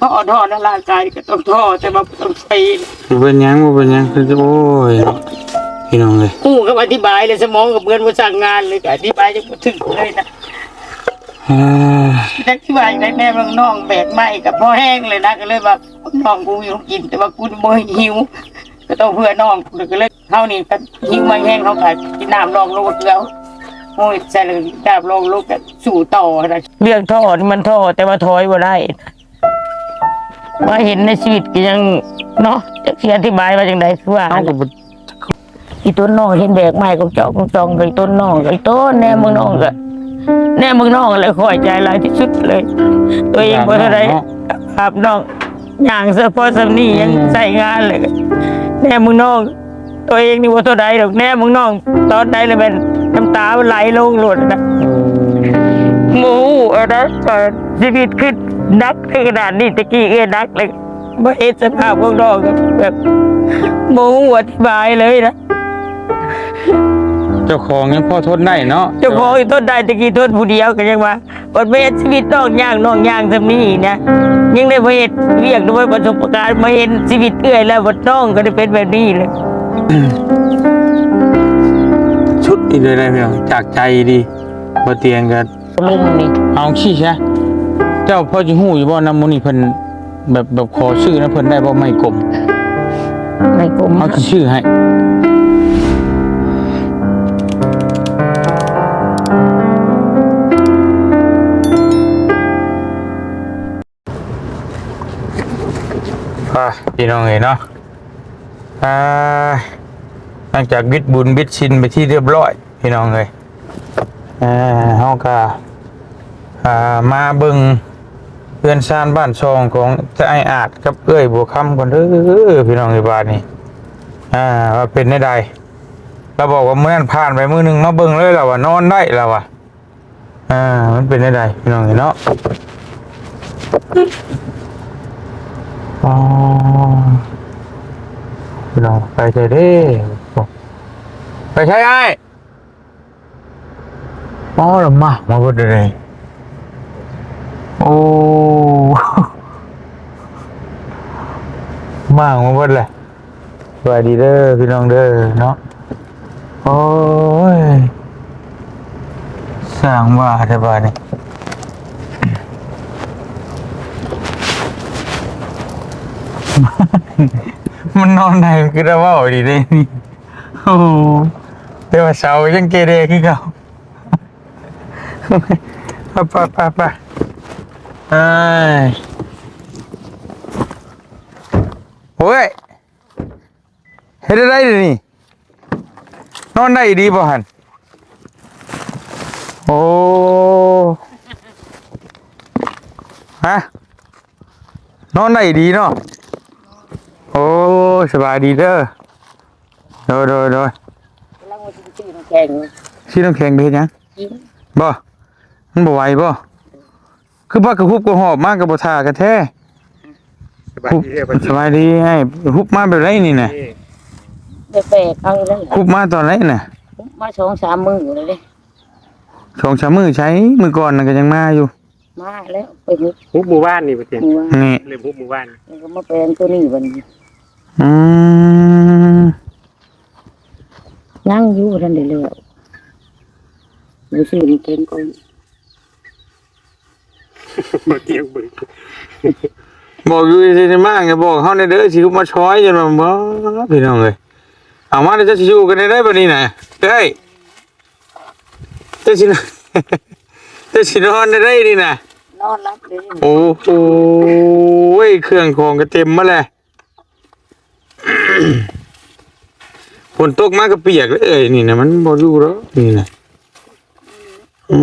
ທໍ້ ທໍ້ໃນຮ່າງກາຍກໍຕ້ອງທໍ້ ແຕ່ວ່າບໍ່ຕ້ອງໄປ ບໍ່ເປັນຫຍັງ ບໍ່ເປັນຫຍັງ ຄື ໂອ້ຍ ເນາະ ພີ່ນ້ອງເອີຍ. ຮູ້ຄຳອະທິບາຍແລ້ວ ສະໝອງກໍເໝືອນບໍ່ສ້າງງານເລີຍ ກໍອະທິບາຍຍັງບໍ່ຖືກເລີຍນະ. ອ່າ ຈັກຊິວ່າຈັ່ງໃດ ແມ່ນ້ອງແບກໄມ້ກໍພໍແຮງເລີຍນະ ກໍເລີຍວ່າ ນ້ອງກູມີຂອງກິນ ແຕ່ວ່າກູບໍ່ຫິວ ກໍຕ້ອງເພື່ອນ້ອງ ກໍເລີຍ ເຮົານີ້ກໍຫິວມາແຮງ ເຮົາກໍກິນນ້ຳລອງໂລດເກືອ ໂອ້ຍ ໃສ່ແລ້ວນ້ຳລອງໂລດກໍສູ້ຕໍ່ນະ. ເລື່ອງທໍ້ນີ້ມັນທໍ້ ແຕ່ວ່າຖອຍບໍ່ໄດ້ ມາເຫັນໃນຊີວິດກໍຍັງເນາະ ຈັກຊິອະທິບາຍວ່າຈັ່ງໃດ ຄືວ່າ ເຮົາກໍບໍ່ ອີຕົນນ້ອງເຫັນແບກໄມ້ກອງຈອກກອງຈອງ ອີຕົນນ້ອງ ອີຕົນແນມເບິ່ງນ້ອງ ກໍແນມເບິ່ງນ້ອງແລ້ວ ຂ້ອຍໃຈຫຼາຍທີ່ສຸດເລີຍ ຕົວເອງບໍ່ເທົ່າໃດ ເນາະ ຫາບນ້ອງ ຍ່າງສະເພາະສ່ຳນີ້ ອືມ ຍັງໃຊ້ງານເລີຍ ແນມເບິ່ງນ້ອງ ຕົວເອງນີ້ບໍ່ເທົ່າໃດດອກ ແນມເບິ່ງນ້ອງຕອນໃດລະແມ່ນນ້ຳຕາມັນໄຫຼລົງໂລດນະ. ອືມ ບໍ່ຮູ້ວ່າ ວ່າຊີວິດຄືໜັກເຖິງຂະໜາດນີ້ ແຕ່ກີ້ເອື້ອຍໜັກເລີຍ ມາເຫັນສະພາບຂອງນ້ອງແບບ ບໍ່ຮູ້ອະທິບາຍເລີຍນະ. ເຈົ້າຂອງຍັງພໍທົນໄດ້ເນາະ ເຈົ້າຂອງຍັງທົນໄດ້ ແຕ່ກີ້ທົນຜູ້ດຽວກໍຍັງວ່າ ບັດມາເຫັນຊີວິດນ້ອງຍ່າງ ນ້ອງຍ່າງສ່ຳນີ້ນະ ຍັງໄດ້ມາເຮັດວຽກດ້ວຍປະສົບປະການ ມາເຫັນຊີວິດເອື້ອຍແລ້ວ ບັດນ້ອງກໍໄດ້ເປັນແບບນີ້ເລີຍ. ສຸດອີກເລີຍນະພີ່ນ້ອງ ຈາກໃຈດີ ບໍ່ຕຽງກໍລົມນີ້ ເອົາຊີ້ຊະ ເຈົ້າພໍຈະຮູ້ຢູ່ບໍ່ ນຳໝູ່ນີ້ເພິ່ນ ແບບ ແບບຂໍຊື້ນຳເພິ່ນໄດ້ບໍ່ ໄມ້ກົມ? ໄມ້ກົມ ເຮົາຊິຊື້ໃຫ້. ອ່າ ພີ່ນ້ອງເອີຍເນາະ ອ່າ ຫຼັງຈາກບິດບຸນບິດສິນໄປທີ່ຮຽບຮ້ອຍ ພີ່ນ້ອງເອີຍ ເອີ ເຮົາກໍ ອ່າ ມາເບິ່ງເຮືອນຊານບ້ານຊ່ອງຂອງອ້າຍອາດກັບເອື້ອຍບົວຄຳກ່ອນເດີ ພີ່ນ້ອງເອີຍ ບາດນີ້ ອ່າ ວ່າເປັນແນວໃດ. ລາວບອກວ່າມື້ນັ້ນຜ່ານໄປມື້ໜຶ່ງມາເບິ່ງເລີຍ ລາວວ່ານອນໄດ້ ລາວວ່າ ອ່າ ມັນເປັນແນວໃດ ພີ່ນ້ອງເອີຍເນາະ. ອໍ ພີ່ນ້ອງ ໄປໃສເດ້ ໄປໃສອ້າຍ? ອໍ ລະມາມາເບິດເລີຍ ໂອ້ ມາມາເບິດເລີຍ. ສະບາຍດີເດີພີ່ນ້ອງເດີເນາະ. ໂອ້ຍ ສ້າງວ່າແທ້ບາດນີ້ ມັນນອນໄດ້ ມັນຄືໄດ້ເວົ້າດີເດ້ນີ້. ໂອ້ ແຕ່ວ່າເສົາຍັງເກເຣຄືເກົ່າ. ໄປ ໄປ ໄປ ໄປ ເອີຍ ໂອ້ຍ ເຮັດໄດ້ເດນີ້ ນອນໄດ້ອີ່ຫຼີບໍ່ຫັ້ນ? ໂອ້ ຮະ ນອນໄດ້ອີ່ຫຼີເນາະ. ໂອ້ຍ ສະບາຍດີເດີ. ໂດຍ ໂດຍ ໂດຍ ກຳລັງວ່າຊິໄປຊື້ນ້ຳແຂງ ຊື້ນ້ຳແຂງໄປເຮັດຫຍັງ? ກິນ ບໍ່ ມັນບໍ່ໄຫວບໍ່? ຄືພາກັນຮຸບກັນຫອບມາກໍບໍ່ຖ້າກັນແທ້. ສະບາຍດີເດີ ສະບາຍດີອ້າຍ. ຮຸບມາແບບໃດນີ້ນະ? ແປກໆ ເອົາເລີຍ ຮຸບມາຕອນໃດນະ? ຮຸບມາສອງສາມມື້ແລ້ວເດ້. ສອງສາມມື້ໃສ? ມື້ກ່ອນນັ້ນກໍຍັງມາຢູ່. ມາແລ້ວ ໄປຮຸບ ຮຸບມື້ວານນີ້ບໍ່ຕິ? ມື້ວານນີ້ ເລີ່ມຮຸບມື້ວານ ແລ້ວກໍມາແປງຕົວນີ້ບັດນີ້. ອືມ ຍັງຢູ່ ບໍ່ທັນໄດ້ແລ້ວ ບໍ່ຊື້ນ້ຳແຂງກ່ອນ. ບໍ່ຕຽງເບິ່ງ ບອກຢູ່ຊິມາ ກໍບອກເຮົາແດ່ເດີ ຊິມາຊ່ອຍ ຈັ່ງວ່າ ບໍ່ ພີ່ນ້ອງເອີຍ. ເອົາມາແລ້ວຈະຊິຢູ່ກັນໄດ້ໃດບັດນີ້ນະ ເອີຍ? ເຈົ້າຊິ ເຈົ້າຊິນອນໄດ້ໃດນີ້ນະ? ນອນຫຼັບເດ້. ໂອ້ໂຫ ເຄື່ອງຂອງກໍເຕັມມາແລ້ວ. ຝົນຕົກມາກໍປຽກເລີຍນີ້ນະ ມັນບໍ່ຢູ່ດອກນີ້ນະ. ອື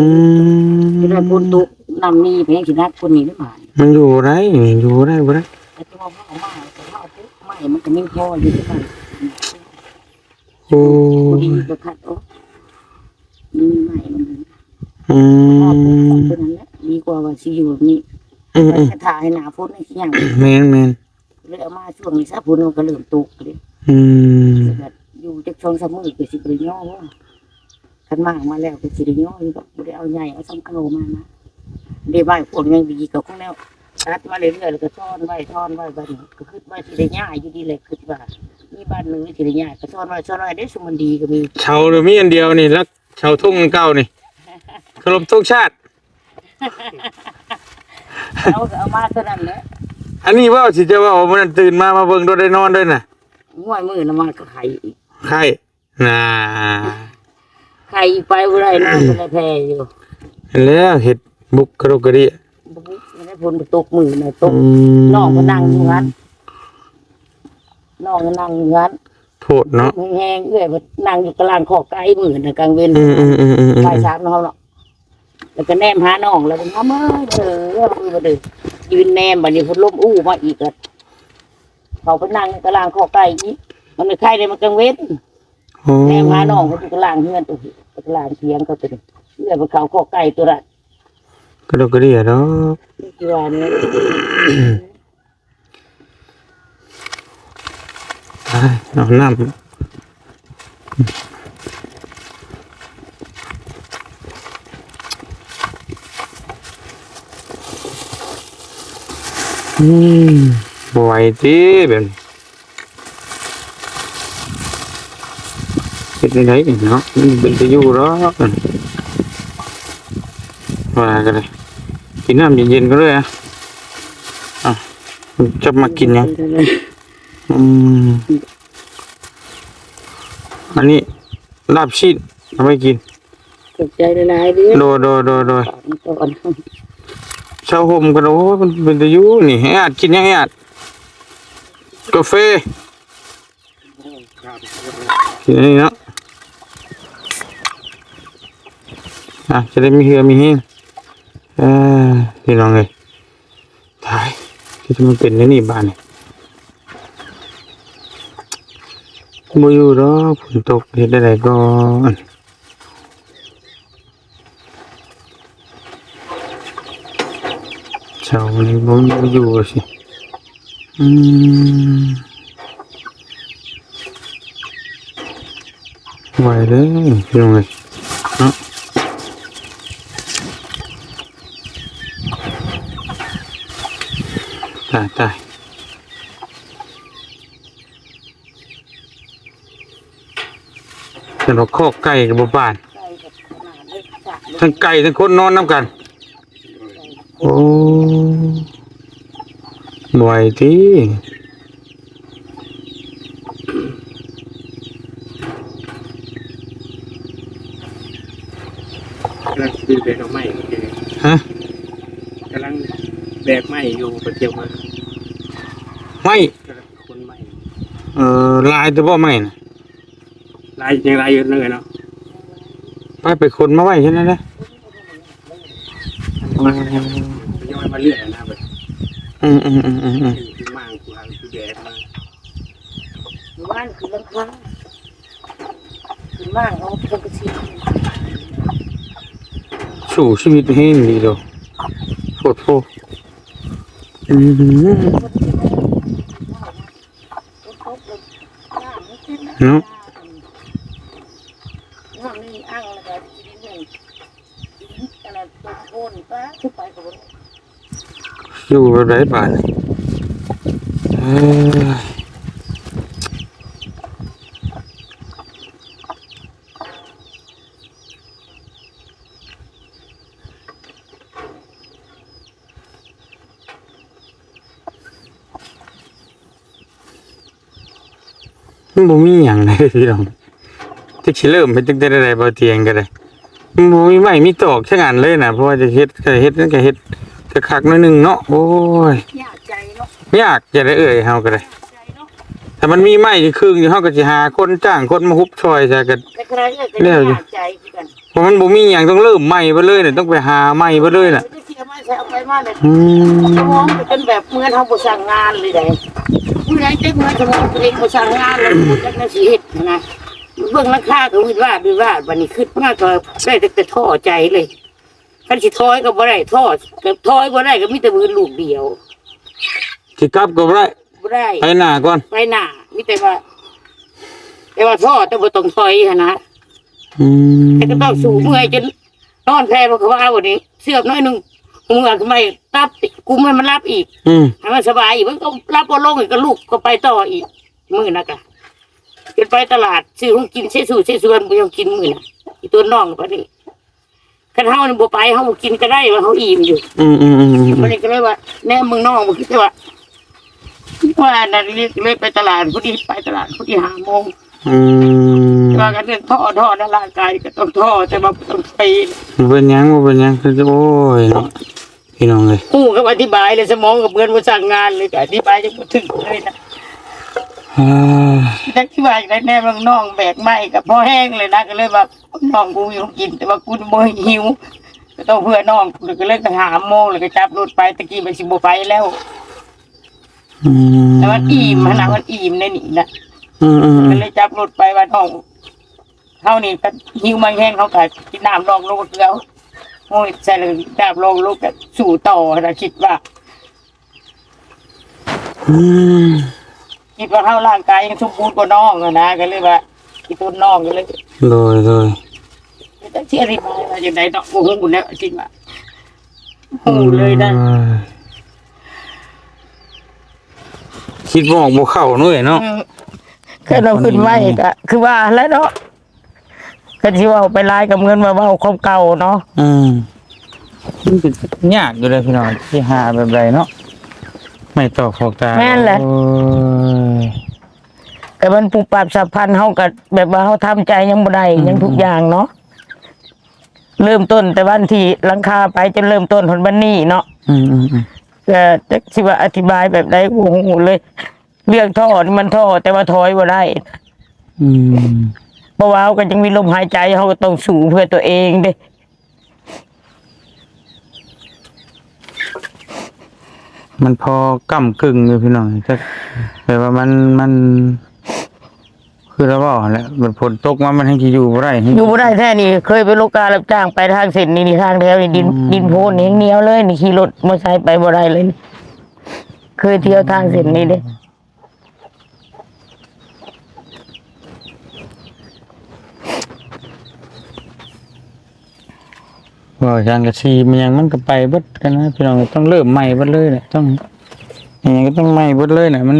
ມ ຊິໄດ້ຝົນຕົກ ນ້ຳມີແພງຊິໜັກກວ່ານີ້ຫຼືບໍ່? ມັນຢູ່ບໍ່ໄດ້ ຢູ່ບໍ່ໄດ້ ບໍ່ໄດ້. ແຕ່ຕົວເຮົາເອົາມາ ເຮົາເອົາໄມ້ ມັນກໍຍັງພໍຢູ່ຄືກັນ. ໂອ້ ພໍດີກໍຄັດອອກ ມີໄມ້ມັນ. ອືມ ເອົາປູກເທົ່ານັ້ນແຫຼະ ດີກວ່າວ່າຊິຢູ່ແບບນີ້. ອືມໆ ຖ້າໃຫ້ໜ້າຝົນນີ້ຊິຍາກ. ແມ່ນໆ ເລີຍເອົາມາຊ່ວງນີ້ຊະ ຝົນມັນກໍເລີ່ມຕົກເດ້. ອືມ ແບບຢູ່ຈັກສອງສາມມື້ກໍຊິບໍ່ໄດ້ຍໍບໍ່? ຄັນມາອອກມາແລ້ວກໍຊິໄດ້ຍໍຢູ່ດອກ ບໍ່ໄດ້ເອົາໃຫຍ່ ເອົາສ່ຳເກົ່າມານະ. ໄດ້ໄມ້ພວກຍັງດີກໍຄົງແລ້ວ ຕັດມາເລື້ອຍໆ ແລ້ວກໍຊ້ອນໄວ້ ຊ້ອນໄວ້ ບັດນີ້ກໍຄິດວ່າຊິໄດ້ຍ້າຍຢູ່ດີແຫຼະ ຄິດວ່າມີບ້ານໜຶ່ງຊິໄດ້ຍ້າຍ ກໍຊ້ອນໄວ້ ຊ້ອນໄວ້ເດ້ ຊຸມມັນດີກໍມີ ເສົານີ້ມີອັນດຽວນີ້ ຫຼັກເສົາທຸງອັນເກົ່ານີ້ ເຄົາລົບທຸງຊາດ ເອົາ ເອົາມາເທົ່ານັ້ນແຫຼະ ອັນນີ້ເວົ້າຊິຈະເວົ້າ ມື້ນັ້ນຕື່ນມາ ມາເບິ່ງໂດດໄດ້ນອນເດ້ນະ ໂອ້ຍ ມື້ນັ້ນມາກໍໄຂ້ອີກ ໄຂ້ ນ່າ ໄຂ້ໄປບໍ່ໄດ້ ນອນກໍໄດ້ແຜ່ຢູ່ ຫັ້ນແຫຼະ ເຮັດບຸກກະດົກກະເດຍ ບໍ່ບຸກ ມັນໄດ້ ຝົນຕົກມື້ນະຕົກ ອືມ ນ້ອງກໍນັ່ງຢູ່ຫັ້ນ ນ້ອງກໍນັ່ງຢູ່ຫັ້ນ ໂພດເນາະ ແຮງໆ ເອື້ອຍກໍນັ່ງຢູ່ກະລາງຄອກໄກ່ມື້ນະກາງເວັນ ອືມໆໆໆ ບ່າຍສາມເນາະ ເຮົາເນາະ ແລ້ວກໍແນມຫານ້ອງ ແລ້ວກໍ "ນ້ອງເອີຍ ເດີ ເດີ ເດີ" ຢືນແນມ ບັດນີ້ພັດລົມອູ້ມາອີກ ແລ້ວເຂົ້າໄປນັ່ງກະລາງຄອກໄກ່ອີກ ມັນໄດ້ໄຄໄດ້ມາກາງເວັນ ໂອ້ ແນມຫານ້ອງເຂົາຢູ່ກະລາງເຮືອນ ກະລາງຖຽງເຂົາຕົວນີ້ ເອື້ອຍມັນເຂົ້າຄອກໄກ່ຕົວນັ້ນ ກະດົກກະເດຍດອກ ຄືວ່ານີ້ ໄປ ເອົານ້ຳ ອືມ ບໍ່ໄຫວຕິແບບນີ້ ເຮັດແນວໃດນີ້ເນາະ ມັນເປັນຕາຢູ່ດອກ ວ່າກໍໄດ້ ກິນນ້ຳເຢັນໆ ກ່ອນເດີ ອະ ເອົາ ຈັກມັກກິນຫຍັງ ອືມ ອັນນີ້ລາບຊີ້ນ ເອົາໄວ້ກິນ ຂອບໃຈຫຼາຍໆເດີ ໂດຍໆໆໆ ຝາກມາກ່ອນ ເຊົາຮົ່ມກັນ ໂອ້ຍ ມັນເປັນຕາຢູ່ນີ້ ໄອ້ອາດກິນຫຍັງ ໄອ້ອາດ ກາເຟ ກິນອັນນີ້ເນາະ ອ່ະ ຈະໄດ້ມີເຫື່ອມີແຮງ ເອີ ພີ່ນ້ອງເອີຍ ຕາຍ ຄືຈະມາເປັນແນວນີ້ບາດນີ້ ບໍ່ຢູ່ດອກ ຝົນຕົກ ເຮັດແນວໃດກ່ອນ ເຊົານີ້ບໍ່ມີຢູ່ຊິ ອືມ ໄຫວເດີພີ່ນ້ອງເອີຍເນາະ ຕາຍໆ ແຕ່ວ່າຄອກໄກ່ກໍບໍ່ປານ ທັງໄກ່ທັງຄົນນອນນຳກັນ ໂອ້ ບໍ່ໄຫວຕິ ກຳລັງຊິໄປແບກເອົາໄມ້ ຮະ ກຳລັງແບກໄມ້ຢູ່ ໄປທ່ຽວມາ ໄມ້ ກຳລັງຂົນໄມ້ ເອີ ຫຼາຍແຕ່ບໍ່ໄມ້ນະ? ຫຼາຍ ຍັງຫຼາຍຢູ່ເນາະ ໄປ ໄປຂົນມາໄວ້ເຮັດແນວໃດ ມາ ທະຍອຍມາເລື້ອຍນະ ອືມໆໆໆ ຄືມາງ ຄືຫາ ຄືແບກມາ ບ້ານຄືຫຼັງຄາ ຄືມາງເອົາປົກກະຕິ ສູ້ຊີວິດແຮງດີດອກ ໂພດໂພ ອືມ ເນາະ ນ້ຳນີ້ອັ່ງແລ້ວກໍດິນ ດິນອັນນັ້ນຕົ້ນໂພນ ປາ ຄືໄປກໍບໍ່ໄດ້ ຢູ່ແບບໃດບາດນີ້ ເອີຍ. ມັນບໍ່ມີຫຍັງເລີຍພີ່ນ້ອງ ຈັກຊິເລີ່ມເຮັດຕັ້ງແຕ່ໃດ ບໍ່ຕຽງກໍໄດ້ ມັນບໍ່ມີໄມ້ມີຕອກຈັກອັນເລີຍນະ ເພາະວ່າຈະເຮັດ ຈະເຮັດ ມັນກໍເຮັດຄັກໆໜ້ອຍໜຶ່ງເນາະ ໂອ້ຍ ຍາກໃຈເນາະ ຍາກຈະໄດ້ເອື້ອຍເຮົາກໍໄດ້ ຍາກໃຈເນາະ ຖ້າມັນມີໄມ້ຄຶ່ງຢູ່ ເຮົາກໍຊິຫາຄົນຈ້າງຄົນມາຮຸບຊ່ອຍຊະ ກໍ ແຕ່ຂະໜາດເອື້ອຍກໍ ແລ້ວຢູ່ ຍາກໃຈຄືກັນ ເພາະມັນບໍ່ມີຫຍັງ ຕ້ອງເລີ່ມໃໝ່ເບິດເລີຍນະ ຕ້ອງໄປຫາໃໝ່ເບິດເລີຍນະ ໄປເສຍມາໃສ່ ເອົາໄປມາແລ້ວ ອືມ ສະໝອງກໍຈົນແບບເໝືອນເຮົາບໍ່ສ້າງງານເລີຍໃດ ຜູ້ໃດເຈັບເໝືອນສະໝອງຕົວເອງບໍ່ສ້າງງານແລ້ວ ບໍ່ຈັກແນວຊິເຮັດຫັ້ນນະ ເບິ່ງລາຄາກໍວືດວາດວືດວາດ ບັດນີ້ຄິດມາກໍໄດ້ແຕ່ທໍ້ໃຈເລີຍ ຄັນຊິຖອຍກໍບໍ່ໄດ້ ທໍ້ ກໍຖອຍບໍ່ໄດ້ ກໍມີແຕ່ວືດລູກດຽວ ຊິກັບກໍບໍ່ໄດ້ ບໍ່ໄດ້ ໄປໜ້າກ່ອນ ໄປໜ້າ ມີແຕ່ວ່າ ແຕ່ວ່າທໍ້ ແຕ່ບໍ່ຕ້ອງຖອຍຫັ້ນນະ ອືມ ແຕ່ກໍຕ້ອງສູ້ເມື່ອຍຈົນນອນແຜ່ບໍ່ຂະວາວນີ້ ເຊື່ອມໜ້ອຍໜຶ່ງ ມື້ມາຕັບ ກຸມໃຫ້ມັນຫຼັບອີກ ອືມ ໃຫ້ມັນສະບາຍອີກ ມັນກໍຫຼັບບໍ່ລົງ ກໍລຸກກໍໄປຕໍ່ອີກ. ມື້ນັ້ນກະ ຈົນໄປຕະຫຼາດ ຊື້ຂອງກິນເຊຊູເຊຊວນ ບໍ່ຍອມກິນມື້ນັ້ນ ອີຕົວນ້ອງປານນີ້. ຄັນເຮົານີ້ບໍ່ໄປ ເຮົາບໍ່ກິນກໍໄດ້ ວ່າເຮົາອີ່ມຢູ່. ອືມໆໆໆ ບັດນີ້ກໍເລີຍວ່າ ແນມເບິ່ງນ້ອງ ບໍ່ຄິດແຕ່ວ່າ ວ່າອັນນັ້ນ ເລີຍໄປຕະຫຼາດ ພໍດີໄປຕະຫຼາດ ພໍດີຫ້າໂມງ. ອືມ ແຕ່ວ່າກໍເລື່ອງທໍ້ ທໍ້ໃນຮ່າງກາຍກໍຕ້ອງທໍ້ ແຕ່ວ່າບໍ່ຕ້ອງໄປ. ບໍ່ເປັນຫຍັງ ບໍ່ເປັນຫຍັງ ຄື ໂອ້ຍເນາະ ພີ່ນ້ອງເອີຍ ຮູ້ກັບອະທິບາຍເລີຍ ສະໝອງກໍເໝືອນບໍ່ສັ່ງງານເລີຍ ກໍອະທິບາຍຍັງບໍ່ຖືກເລີຍນະ. ອາ ຈັກຊິວ່າຈັ່ງໃດແດ່ ນ້ອງແບກໄມ້ກໍພໍແຮງເລີຍນະ ກໍເລີຍວ່າ ນ້ອງກູມີຂອງກິນ ແຕ່ວ່າກູບໍ່ຫິວ ກໍຕ້ອງເພື່ອນ້ອງ ກໍເລີຍໄປຫາໂມງ ແລ້ວກໍຈັບລົດໄປ. ແຕ່ກີ້ວ່າຊິບໍ່ໄປແລ້ວ ອືມ ແຕ່ມັນອີ່ມຫັ້ນນະ ມັນອີ່ມໃນນີ້ນະ. ອືມໆໆ ກໍເລີຍຈັບລົດໄປວ່າ ນ້ອງ ເຮົານີ້ກໍຫິວມາແຮງ ເຮົາກໍກິນນ້ຳລອງລົງເກືອ ໂອ້ຍ ໃສ່ແລ້ວນ້ຳລອງລົງກໍສູ້ຕໍ່ນະ ຄິດວ່າ ອືມ ຄິດວ່າເຮົາຮ່າງກາຍຍັງສົມບູນກວ່ານ້ອງຫັ້ນນະ ກໍເລີຍວ່າ ອີຕົວນ້ອງກໍເລີຍ ໂດຍ ໂດຍ ຈັກຊິອະທິບາຍວ່າຈັ່ງໃດເນາະ ບໍ່ຮູ້ແລ້ວ ຄິດວ່າ ຮູ້ເລີຍນະ ອືມ ຄິດບໍ່ອອກບໍ່ເຂົ້າເນາະ ເອີຍເນາະ. ອືມ ຄັນເຮົາຂຶ້ນໄວ້ກໍຄືວ່າແຫຼະເນາະ ຄັນຊິເວົ້າໄປຫຼາຍກໍເໝືອນວ່າເວົ້າຄວາມເກົ່າເນາະ. ອືມ ມັນກໍຍາກຢູ່ເດ້ພີ່ນ້ອງ ຊິຫາແບບໃດເນາະ ໄມ້ຕອກພອກຕາ. ແມ່ນແຫຼະ ໂອ້ຍ ແຕ່ມັນປຸບປັບສັບພັນ ເຮົາກໍແບບວ່າເຮົາທຳໃຈຍັງບໍ່ໄດ້ ອືມ ຍັງທຸກຢ່າງເນາະ ເລີ່ມຕົ້ນແຕ່ວັນທີ່ຫຼັງຄາໄປ ຈົນເລີ່ມຕົ້ນຮອດວັນນີ້ເນາະ. ອືມໆໆ ກໍຈັກຊິວ່າອະທິບາຍແບບໃດ ບໍ່ຮູ້ເລີຍ. ເລື່ອງທໍ້ນີ້ມັນທໍ້ ແຕ່ວ່າຖອຍບໍ່ໄດ້. ອືມ ເພາະວ່າເຮົາກໍຍັງມີລົມຫາຍໃຈ ເຮົາກໍຕ້ອງສູ້ເພື່ອຕົວເອງເດ້. ມັນພໍກ້ຳກຶ່ງຢູ່ພີ່ນ້ອງ ແຕ່ ແຕ່ວ່າມັນ ມັນ ຄືລາວເວົ້າຫັ້ນແຫຼະ ມັນຝົນຕົກມາ ມັນແຮ່ງຊິຢູ່ບໍ່ໄດ້ ຢູ່ບໍ່ໄດ້ແທ້ນີ້. ເຄີຍໄປໂລກາຮັບຈ້າງໄປທາງເສັ້ນນີ້ ນີ້ທາງແຖວນີ້ ດິນ ອືມ ດິນໂພນນີ້ແຮ່ງໜຽວເລີຍນີ້ ຂີ່ລົດມໍໄຊໄປບໍ່ໄດ້ເລີຍ. ເຄີຍທ່ຽວທາງເສັ້ນນີ້ເດ້. ເວົ້າສັງກະສີແມ່ນຫຍັງມັນກໍໄປເບິດກັນນະພີ່ນ້ອງ ຕ້ອງເລີ່ມໃໝ່ເບິດເລີຍແຫຼະ ຕ້ອງ ອີຫຍັງກໍຕ້ອງໃໝ່ເບິດເລີຍນະ ມັນ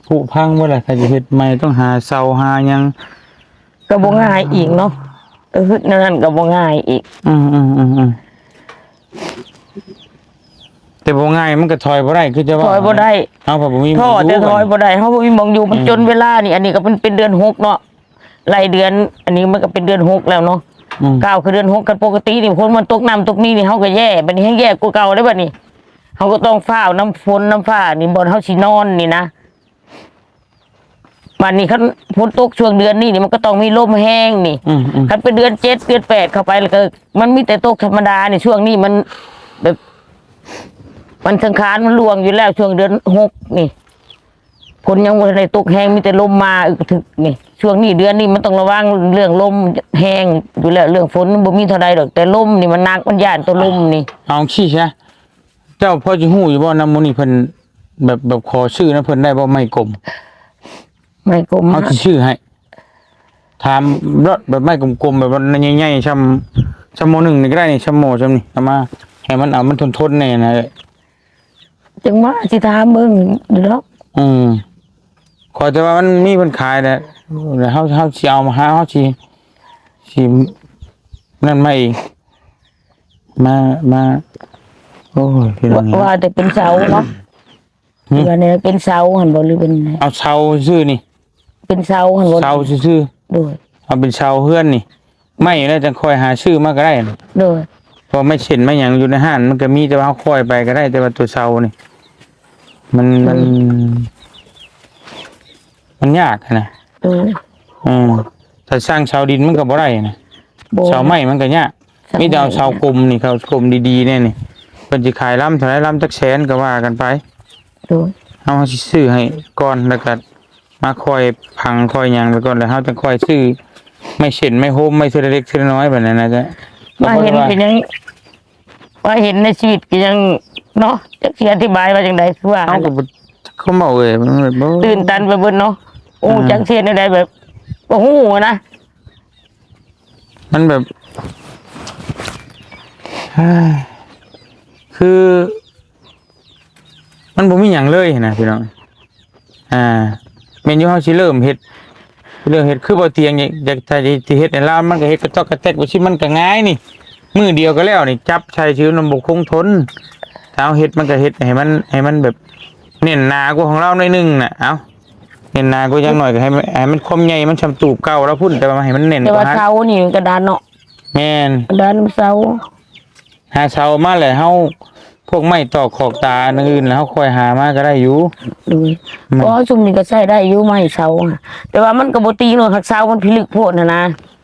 ຜຸພັງເບິດແຫຼະ. ຖ້າຈະເຮັດໃໝ່ຕ້ອງຫາເສົາຫາຫຍັງ ກໍບໍ່ງ່າຍອີກເນາະ ເອີ ແນວນັ້ນກໍບໍ່ງ່າຍອີກ. ອືມໆໆໆ ແຕ່ບໍ່ງ່າຍມັນກໍຖອຍບໍ່ໄດ້ ຄືຈະວ່າ ຖອຍບໍ່ໄດ້ ເຮົາກໍບໍ່ມີ ທໍ້ແຕ່ຖອຍບໍ່ໄດ້ ເຮົາບໍ່ມີໝ່ອງຢູ່. ມັນ ອືມ ຈົນເວລານີ້ ອັນນີ້ກໍເປັນ ເປັນເດືອນຫົກເນາະ ໄລ່ເດືອນ ອັນນີ້ມັນກໍເປັນເດືອນຫົກແລ້ວເນາະ. ອືມ ກ້າວເຂົ້າເດືອນຫົກ ຄັນປົກກະຕິນີ້ ຝົນມັນຕົກໜັກຕົກນີ້ນີ້ ເຮົາກໍແຍ່ ບັດນີ້ແຮ່ງແຍ່ກວ່າເກົ່າເດ້ບັດນີ້. ເຮົາກໍຕ້ອງຟ້າວນຳຝົນນຳຟ້ານີ້ ບ່ອນເຮົາຊິນອນນີ້ນະ. ບັດນີ້ຄັນຝົນຕົກຊ່ວງເດືອນນີ້ນີ້ ມັນກໍຕ້ອງມີລົມແຮງນີ້. ອືມໆ ຄັນເປັນເດືອນເຈັດເດືອນແປດເຂົ້າໄປ ແລ້ວກໍມັນມີແຕ່ຕົກທຳມະດານີ້. ຊ່ວງນີ້ມັນແບບ ມັນສັງຂານມັນລ່ວງຢູ່ແລ້ວ ຊ່ວງເດືອນຫົກນີ້ ຝົນຍັງບໍ່ທັນໄດ້ຕົກແຮງ ມີແຕ່ລົມມາອຶກກະທຶກນີ້. ຊ່ວງນີ້ເດືອນນີ້ມັນຕ້ອງລະວັງເລື່ອງລົມແຮງຢູ່ແລ້ວ ເລື່ອງຝົນມັນບໍ່ມີເທົ່າໃດດອກ ແຕ່ລົມນີ້ມັນໜັກ ມັນຢ້ານແຕ່ລົມນີ້. ເອົາຊີ້ຊະ ເຈົ້າພໍຊິຮູ້ຢູ່ບໍ່ ນຳໝູ່ນີ້ເພິ່ນ ແບບ ແບບຂໍຊື້ນຳເພິ່ນໄດ້ບໍ່ ໄມ້ກົມ? ໄມ້ກົມ ເຮົາຊິຊື້ໃຫ້ ຖາມເນາະ ແບບໄມ້ກົມໆ ແບບວ່າໃຫຍ່ໆ ຊ່ຳ ຊ່ຳໝໍ້ໜຶ່ງນີ້ກໍໄດ້ນີ້ ຊ່ຳໝໍ້ຊ່ຳນີ້ ເອົາມາໃຫ້ມັນ ເອົາມັນທົນໆແດ່ນະ. ຈັ່ງວ່າຊິຖາມເບິ່ງຢູ່ດອກ. ອືມ ຂໍແຕ່ວ່າມັນມີເພິ່ນຂາຍແຫຼະ ແລ້ວເຮົາ ເຮົາຊິເອົາມາ ຫາເຮົາຊິ ຊິນັ້ນມາເອງ ມາ ມາ ໂອ້ຍ ພີ່ນ້ອງ ວ່າ ວ່າແຕ່ເປັນເສົາເນາະ. ຫຶ? ວ່າແນວເປັນເສົາຫັ້ນບໍ່ ຫຼືເປັນ ເອົາເສົາຊື່ໆນີ້ ເປັນເສົາຫັ້ນບໍ່? ເສົາຊື່ໆ ໂດຍ ເອົາເປັນເສົາເຮືອນນີ້ ໄມ້ແລ້ວຈັ່ງຄ່ອຍຫາຊື້ມາກໍໄດ້. ໂດຍ ເພາະໄມ້ເສັ້ນໄມ້ຫຍັງຢູ່ໃນຮ້ານມັນກໍມີ ແຕ່ວ່າເຮົາຄ່ອຍໄປກໍໄດ້ ແຕ່ວ່າຕົວເສົານີ້ ມັນ ມັນ ອືມ ມັນຍາກຫັ້ນນະ. ໂດຍ ເອີ ຖ້າສ້າງເສົາດິນມັນກໍບໍ່ໄດ້ນະ ບໍ່ ເສົາໄມ້ມັນກໍຍາກ. ມີແຕ່ເອົາເສົາກົມນີ້ ເສົາກົມດີໆແດ່ນີ້ ເພິ່ນຊິຂາຍລຳເທົ່າໃດ ລຳຈັກແສນກໍວ່າກັນໄປ. ໂດຍ ເຮົາ ເຮົາຊິຊື້ໃຫ້ກ່ອນ ແລ້ວກໍມາຄ່ອຍຝັງຄ່ອຍຫຍັງໄປກ່ອນ ແລ້ວເຮົາຈັ່ງຄ່ອຍຊື້ໄມ້ເສັ້ນໄມ້ໂຮມ ໄມ້ເທື່ອລະເລັກເທື່ອລະນ້ອຍ ແບບນັ້ນນະ. ມາເຫັນກໍຍັງ ມາເຫັນໃນຊີວິດກໍຍັງເນາະ ຈັກຊິອະທິບາຍວ່າຈັ່ງໃດ ຄືວ່າ ເຮົາກໍບໍ່ ຄວາມເວົ້າເອີຍ ມັນແບບ ຕື່ນຕັນໄປເບິດເນາະ. ໂອ້ ອ່າ ຈັກຊິເຮັດແນວໃດ ແບບບໍ່ຮູ້ນະ. ມັນແບບ ເຮີ້ຍ ຄື ຄື ມັນບໍ່ມີຫຍັງເລີຍນະພີ່ນ້ອງ. ອ່າ ແມ່ນຢູ່ ເຮົາຊິເລີ່ມເຮັດ ເລີ່ມເຮັດ ຄືບໍ່ຕຽງ ຢາກ ຢາກ ຢາກຊິເຮັດໃຫ້ລາວ ມັນກໍເຮັດກະຈອກກະແຈກໄປຊິ ມັນກໍງ່າຍນີ້ ມື້ດຽວກໍແລ້ວນີ້ ຈັບໃສ່ຊື່ ມັນບໍ່ຄົງທົນ. ຖ້າເຮົາເຮັດ ມັນກໍເຮັດໃຫ້ມັນ ໃຫ້ມັນແບບແໜ້ນໜາກວ່າຂອງລາວໜ້ອຍໜຶ່ງນະ. ເອົ້າ ແໜ້ນໜາກວ່າ ຢ່າງໜ້ອຍກໍໃຫ້ມັນ ໃຫ້ມັນຄວາມໃຫຍ່ມັນຊ່ຳຕູບເກົ່າລາວພຸ້ນ ແຕ່ວ່າໃຫ້ມັນແໜ້ນ ແຕ່ວ່າ ກວ່າຫັ້ນ ເສົານີ້ກະດານເນາະ. ແມ່ນ ກະດານເສົາ. ຫາເສົາມາແລ້ວ ເຮົາ ພວກໄມ້ຕອກຂອກຕາອັນອື່ນ ແລ້ວເຮົາຄ່ອຍຫາມາກໍໄດ້ຢູ່. ໂດຍ ອືມ ເພາະວ່າຊຸມນີ້ກໍໃຊ້ໄດ້ຢູ່ ໄມ້ເສົາ ແຕ່ວ່າມັນກໍບໍ່ຕີງເນາະ ຫາກເສົາມັນພິລຶກໂພດຫັ້ນນະ.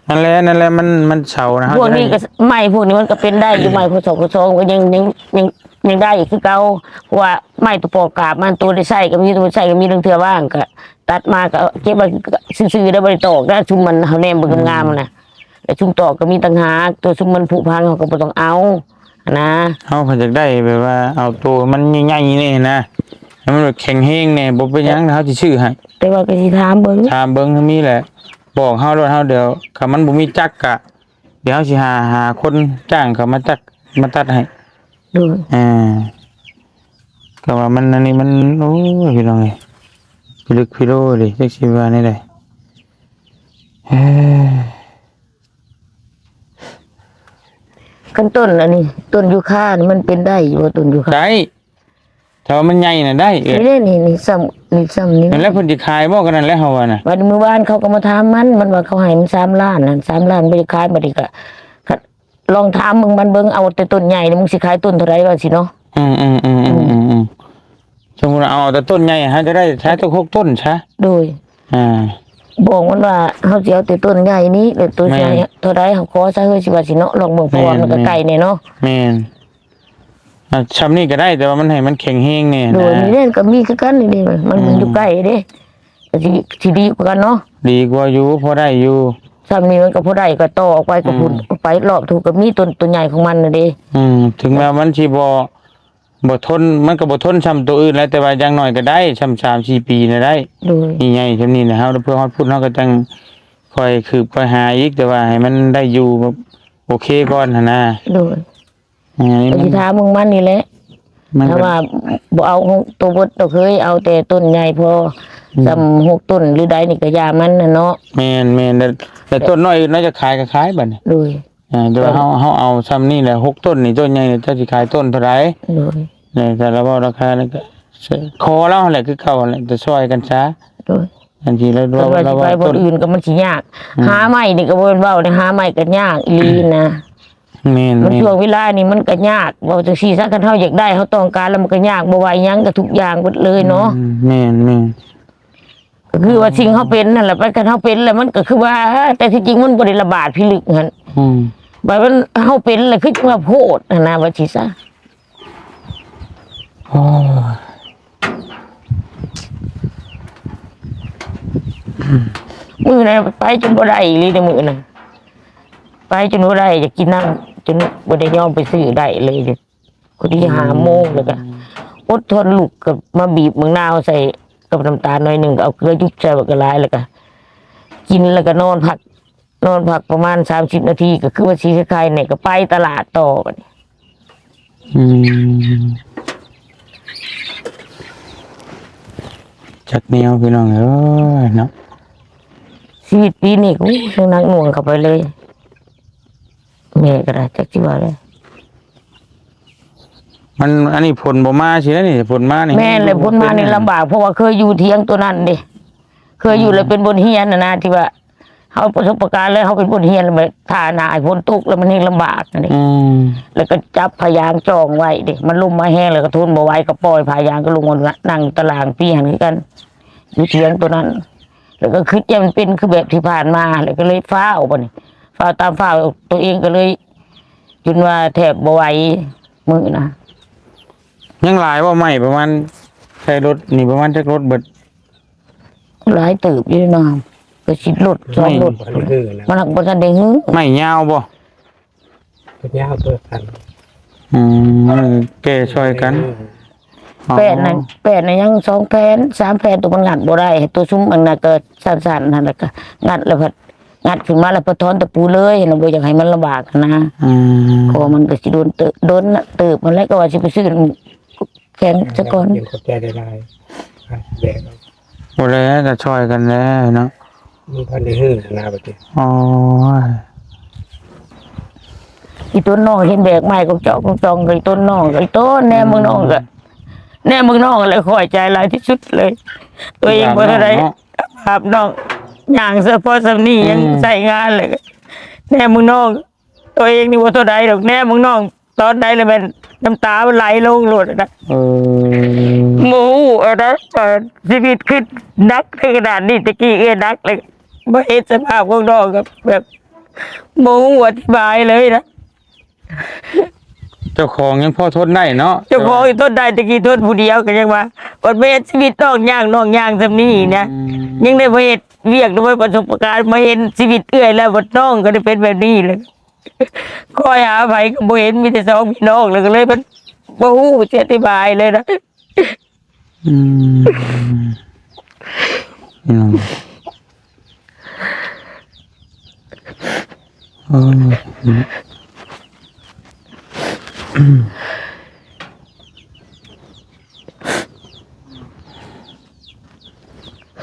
ນັ້ນແຫຼະ ນັ້ນແຫຼະ ມັນ ມັນເສົານະ ພວກນີ້ກໍ ໄມ້ພວກນີ້ມັນກໍເປັນໄດ້ຢູ່ ໄມ້ ພສ ພສ ມັນກໍຍັງ ຍັງ ຍັງ ຍັງໄດ້ຄືເກົ່າ ເພາະວ່າໄມ້ຕົວປອກກາບມັນ ຕົວໄດ້ໃຊ້ກໍມີ ຕົວບໍ່ໃຊ້ກໍມີ ລາງເທື່ອວ່າງກໍຕັດມາກໍເກັບໄວ້ຊື່ໆ ໄດ້ບໍ່ໄດ້ຕອກນະ ຊຸມມັນເຮົາແນມເບິ່ງງາມໆນະ. ແລ້ວຊຸມຕອກກໍມີຕ່າງຫາກ ຕົວຊຸມມັນຜຸພັງເຮົາກໍບໍ່ຕ້ອງເອົາຫັ້ນນະ. ເຮົາກໍຢາກໄດ້ແບບວ່າເອົາໂຕມັນໃຫຍ່ໆແດ່ນະ ໃຫ້ມັນແບບແຂງແຮງແດ່ ບໍ່ເປັນຫຍັງ ເຮົາຊິຊື້ໃຫ້. ແຕ່ວ່າກໍຊິຖາມເບິ່ງ ຖາມເບິ່ງ ຖ້າມີແຫຼະ ບອກເຮົາໂລດ ເຮົາ ດຽວ ຄັນມັນບໍ່ມີຈັກກະ ດຽວເຮົາຊິຫາ ຫາຄົນຈ້າງເຂົາມາຕັດ ມາຕັດໃຫ້. ໂດຍ ອ່າ ກໍວ່າມັນ ອັນນີ້ມັນ ໂອ້ຍ ພີ່ນ້ອງເອີຍ ພິລຶກພິໂລເດ ຈັກຊິວ່າແນວໃດ. ເອີ ຄັນຕົ້ນອັນນີ້ ຕົ້ນຢູຄານີ້ມັນເປັນໄດ້ຢູ່ບໍ່ ຕົ້ນຢູຄາ? ໄດ້ ຖ້າວ່າມັນໃຫຍ່ນະໄດ້. ເອີ ນີ້ ນີ້ ນີ້ ຊ່ຳ ນີ້ ຊ່ຳນີ້ ນັ້ນແຫຼະ ເພິ່ນຊິຂາຍບໍ່ ກໍນັ້ນແຫຼະ ເຮົາວ່ານະ. ບັດມື້ວານເຂົາກໍມາຖາມມັນ ມັນວ່າເຂົາໃຫ້ມັນສາມລ້ານນັ້ນ ສາມລ້ານບໍ່ຢາກຂາຍ. ບັດນີ້ກໍ ລອງຖາມເບິ່ງມັນເບິ່ງ ເອົາແຕ່ຕົ້ນໃຫຍ່ນີ້ ມຶງຊິຂາຍຕົ້ນເທົ່າໃດວ່າຊີ້ເນາະ. ອືມໆ ອືມ ອືມ ອືມ ອືມ ສົມມຸດວ່າເອົາແຕ່ຕົ້ນໃຫຍ່ ເຮົາຈະໄດ້ຂາຍຕົກຫົກຕົ້ນຊະ. ໂດຍ ອ່າ ບອກມັນວ່າເຮົາຊິເອົາແຕ່ຕົ້ນໃຫຍ່ນີ້ ແລ້ວໂຕໃຫຍ່ ແມ່ນ ເທົ່າໃດເຮົາຂໍຊະເຮີຍ ຊິວ່າຊີ້ເນາະ ລອງເບິ່ງ ເພາະວ່າ ແມ່ນ ມັນກໍ ແມ່ນ ໃກ້ແດ່ເນາະ. ແມ່ນ ອ່າ ຊ່ຳນີ້ກໍໄດ້ ແຕ່ວ່າມັນໃຫ້ມັນແຂງແຮງແດ່ນະ. ໂດຍ ນີ້ແຫຼະ ກໍມີຄືກັນນີ້ເດ້ ມັນ ອືມ ຢູ່ໃກ້ເດ້ ກໍຊິ ຊິດີກວ່າເນາະ. ດີກວ່າຢູ່ ພໍໄດ້ຢູ່ ຊ່ຳນີ້ມັນກໍພໍໄດ້ ກໍຕໍ່ອອກໄປກໍພຸ້ນ ອືມ ໄປລອບທຸກກໍມີຕົ້ນ ໂຕໃຫຍ່ຂອງມັນນະເດ້. ອືມ ເຖິງແມ່ນວ່າມັນຊິບໍ່ ບໍ່ທົນ ມັນກໍບໍ່ທົນຊ່ຳໂຕອື່ນແຫຼະ ແຕ່ວ່າຢ່າງໜ້ອຍກໍໄດ້ຊ່ຳສາມສີ່ປີນະໄດ້. ໂດຍ ໃຫຍ່ໆ ຊ່ຳນີ້ນະ ເຮົາເພື່ອຮອດພຸ້ນ ເຮົາກໍຈັ່ງຄ່ອຍຄືບຄ່ອຍຫາອີກ ແຕ່ວ່າໃຫ້ມັນໄດ້ຢູ່ແບບໂອເຄກ່ອນຫັ້ນນະ. ໂດຍ ເອີ ກໍຊິຖາມເບິ່ງມັນນີ້ແຫຼະ ມັນ ຖ້າວ່າບໍ່ເອົາຂອງໂຕເບິດ ໂຕເຄີຍເອົາແຕ່ຕົ້ນໃຫຍ່ພໍ ອືມ ຊ່ຳຫົກຕົ້ນຫຼືໃດນີ້ກໍຢ່າມັນນະເນາະ. ແມ່ນໆ ແຕ່ ແຕ່ຕົ້ນນ້ອຍອື່ນເນາະ ຈະຂາຍກໍຂາຍບັດນີ້. ໂດຍ ອ່າ ແຕ່ວ່າເຮົາ ເຮົາເອົາຊ່ຳນີ້ແຫຼະ ຫົກຕົ້ນນີ້ ຕົ້ນໃຫຍ່ນີ້ ເຈົ້າຊິຂາຍຕົ້ນເທົ່າໃດ? ໂດຍ ແລ້ວແຕ່ລາວເວົ້າລາຄານີ້ກໍຂໍລາວຫັ້ນແຫຼະ ຄືເກົ່າຫັ້ນແຫຼະ ແຕ່ຊ່ອຍກັນຊະ. ໂດຍ ອັນທີ່ລາວ ລາວວ່າ ລາວວ່າ ບໍ່ອນອື່ນກໍມັນຊິຍາກ ອືມ ຫາໄມ້ນີ້ກໍບໍ່ແມ່ນເວົ້າເດ້ ຫາໄມ້ກໍຍາກອີ່ຫຼີນະ. ແມ່ນໆ ມັນຊ່ວງເວລານີ້ມັນກໍຍາກ ເວົ້າຈັ່ງຊີ້ຊະ ຄັນເຮົາຢາກໄດ້ ເຮົາຕ້ອງການແລ້ວ ມັນກໍຍາກ ບໍ່ວ່າອີ່ຫຍັງກໍທຸກຢ່າງເບິດເລີຍເນາະ. ອືມ ແມ່ນໆ ກໍຄືວ່າສິ່ງເຮົາເປັນນັ້ນແຫຼະ ໄປຄັນເຮົາເປັນແລ້ວ ມັນກໍຄືວ່າ ແຕ່ທີ່ຈິງມັນບໍ່ໄດ້ລະບາດພິລຶກຫັ້ນ. ອືມ ບາດມັນ ເຮົາເປັນແລ້ວ ຄືຈັ່ງວ່າໂພດຫັ້ນນະ ວ່າຊີ້ຊະ. ໂອ້ຍ ມື້ນັ້ນໄປຈົນບໍ່ໄດ້ອີ່ຫຼີເດ້ ມື້ນັ້ນໄປຈົນບໍ່ໄດ້ ຢາກກິນນ້ຳ ຈົນບໍ່ໄດ້ຍອມໄປຊື້ໄດ້ເລີຍ. ພໍດີຫ້າໂມງ ແລ້ວກໍອົດທົນ ລູກກໍມາບີບໝາກນາວໃສ່ກັບນ້ຳຕານໜ້ອຍໜຶ່ງ ກໍເອົາເກືອຫຍຸບໃສ່ບັກຫຼາຍ ແລ້ວກໍກິນ ແລ້ວກໍນອນພັກ ນອນພັກປະມານສາມສິບນາທີ ກໍຄືວ່າຊິຄາຍໆແດ່ ກໍໄປຕະຫຼາດຕໍ່ບັດນີ້. ອືມ ຈັກແນວ ພີ່ນ້ອງເອີຍເນາະ ຊີວິດປີນີ້ ໂອ້ຍ ຍັງໜັກໜ່ວງເຂົ້າໄປເລີຍ. ແມ່ກໍໄດ້ ຈັກຊິວ່າແລ້ວ ມັນ ອັນນີ້ຝົນບໍ່ມາຊີ້ນະນີ້ ຝົນມານີ້ ແມ່ນແຫຼະ ຝົນມານີ້ລຳບາກ ເພາະວ່າເຄີຍຢູ່ຖຽງຕົວນັ້ນເດ້ ເຄີຍຢູ່ ອືມ ແລ້ວເປັນບົດຮຽນຫັ້ນນະ ທີ່ວ່າເຮົາປະສົບປະການແລ້ວ ເຮົາເປັນບົດຮຽນ ແລ້ວບັດຖ້າໜ້າຝົນຕົກແລ້ວມັນແຮ່ງລຳບາກຫັ້ນເດ້. ອືມ ແລ້ວກໍຈັບຜ້າຢາງຈອງໄວ້ເດ້ ມັນລົມມາແຮງແລ້ວກໍທົນບໍ່ໄຫວ ກໍປ່ອຍຜ້າຢາງ ກໍລົງມານັ່ງຕາລ່າງປີຫັ້ນຄືກັນ ຢູ່ຖຽງຕົວນັ້ນ. ແລ້ວກໍຄິດຢ່າມັນເປັນຄືແບບທີ່ຜ່ານມາ ແລ້ວກໍເລີຍຟ້າວບັດນີ້ ຟ້າວຕາມຟ້າວ ຕົວເອງກໍເລີຍຈົນວ່າແທບບໍ່ໄຫວມື້ນະ. ຍັງຫຼາຍບໍ່ໄມ້ ປະມານໃສ່ລົດນີ້ ປະມານຈັກລົດເບິດ? ຫຼາຍເຕີບຢູ່ເນາະ ກໍສິບລົດ ສອງລົດ ມັນຫາກບໍ່ທັນໄດ້ຮື້. ໄມ້ຍາວບໍ່? ເພິ່ນຍາວເພິ່ນກັນ ອືມ ແກ່ຊ່ອຍກັນ. ແປ້ນນັ້ນ ອໍ ແປ້ນນັ້ນຍັງສອງແຜ່ນ ສາມແຜ່ນ ຕົວມັນງັດບໍ່ໄດ້ ຕົວຊຸມອັນນັ້ນກໍສັ້ນໆ ຫັ້ນລະ ກໍງັດແລ້ວພັດ ງັດຂຶ້ນມາແລ້ວປະທອນຕະປູເລີຍ ຫັ້ນນະ ບໍ່ຢາກໃຫ້ມັນລຳບາກຫັ້ນນະ. ອືມ ເພາະວ່າມັນກໍຊິໂດນເຕີບ ໂດນເຕີບຫັ້ນແຫຼະ ກໍວ່າຊິໄປຊື້ນ້ຳແຂງສະກ່ອນ. ຂອບໃຈຫຼາຍໆ ແບກເອົາ. ບໍ່ແລ້ວ ກໍຊ່ອຍກັນແຫຼະເນາະ. ມັນພັນໄດ້ຮື້ນະ ບັດນີ້. ໂອ້ຍ ອີຕົນນ້ອງເຫັນແບກໄມ້ກອງຈອກກອງຈອງ ກໍອີຕົນນ້ອງ ກໍອີຕົນ ແນມເບິ່ງນ້ອງ ອືມ ກໍແນມເບິ່ງນ້ອງ ແລ້ວຂ້ອຍໃຈຫຼາຍທີ່ສຸດເລີຍ. ຕົວເອງບໍ່ເທົ່າໃດ ສະພາບນ້ອງ ສະພາບນ້ອງເນາະ ຍ່າງສະເພາະສ່ຳນີ້ ອືມ ຍັງໃຊ້ງານ ແລ້ວກໍແນມເບິ່ງນ້ອງ. ຕົວເອງນີ້ບໍ່ເທົ່າໃດດອກ ແນມເບິ່ງນ້ອງຕອນໃດລະແມ່ນນ້ຳຕາມັນໄຫຼລົງໂລດນະ. ເອີ ບໍ່ຮູ້ນະ ວ່າຊີວິດຄືໜັກເຖິງຂະໜາດນີ້. ແຕ່ກີ້ເອື້ອຍໜັກເລີຍ ມາເຫັນສະພາບຂອງນ້ອງກໍແບບບໍ່ຮູ້ອະທິບາຍເລີຍນະ. ເຈົ້າຂອງຍັງພໍທົນໄດ້ເນາະ ເຈົ້າຂອງຍັງທົນໄດ້. ແຕ່ກີ້ທົນຜູ້ດຽວກໍຍັງວ່າ ບັດມາເຫັນຊີວິດນ້ອງຍ່າງ ນ້ອງຍ່າງສ່ຳນີ້ນະ ອືມ ຍັງໄດ້ມາເຮັດວຽກ ໄດ້ປະສົບປະການ ມາເຫັນຊີວິດເອື້ອຍແລ້ວ ບັດນ້ອງກໍໄດ້ເປັນແບບນີ້ເລີຍ. ຄອຍຫາໃຜກໍບໍ່ເຫັນ ມີແຕ່ສອງພີ່ນ້ອງ ແລ້ວກໍເລີຍມັນບໍ່ຮູ້ຊິອະທິບາຍເລີຍນະ. ອືມ ອືມ ໂອ້ຍ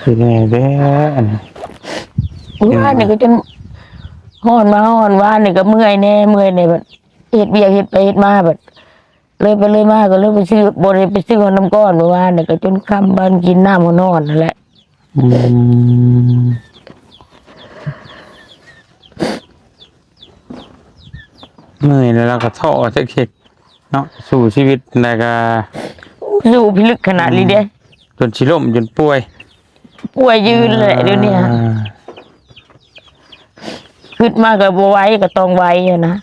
ຄືແນ່ແທ້ອັນ ມື້ວານນີ້ກໍຈົນຮ້ອນມາ ຮ້ອນວານນີ້ກໍເມື່ອຍແດ່ ເມື່ອຍແດ່ ບັດເຮັດວຽກເຮັດໄປເຮັດມາ ບັດເລີຍໄປເລີຍມາ ກໍເລີຍໄປຊື້ ບໍ່ໄດ້ໄປຊື້ເຂົ້ານ້ຳກ້ອນມື້ວານນີ້ ກໍຈົນຄ່ຳ ບາດກິນນ້ຳຮ້ອນໆ ນັ້ນແຫຼະ. ອືມ ເມື່ອຍແລ້ວລາວກໍທໍ້ຈັກເຮັດເນາະ ສູ້ຊີວິດແລ້ວກໍ ສູ້ພິລຶກຂະໜາດນີ້ເດ້ ອືມ ຈົນຊິລົ້ມ ຈົນປ່ວຍ ປ່ວຍຢືນແຫຼະ ອ່າ ດຽວນີ້ ຄຶດມາກໍບໍ່ໄຫວ ກໍຕ້ອງໄຫວຫັ້ນນະ.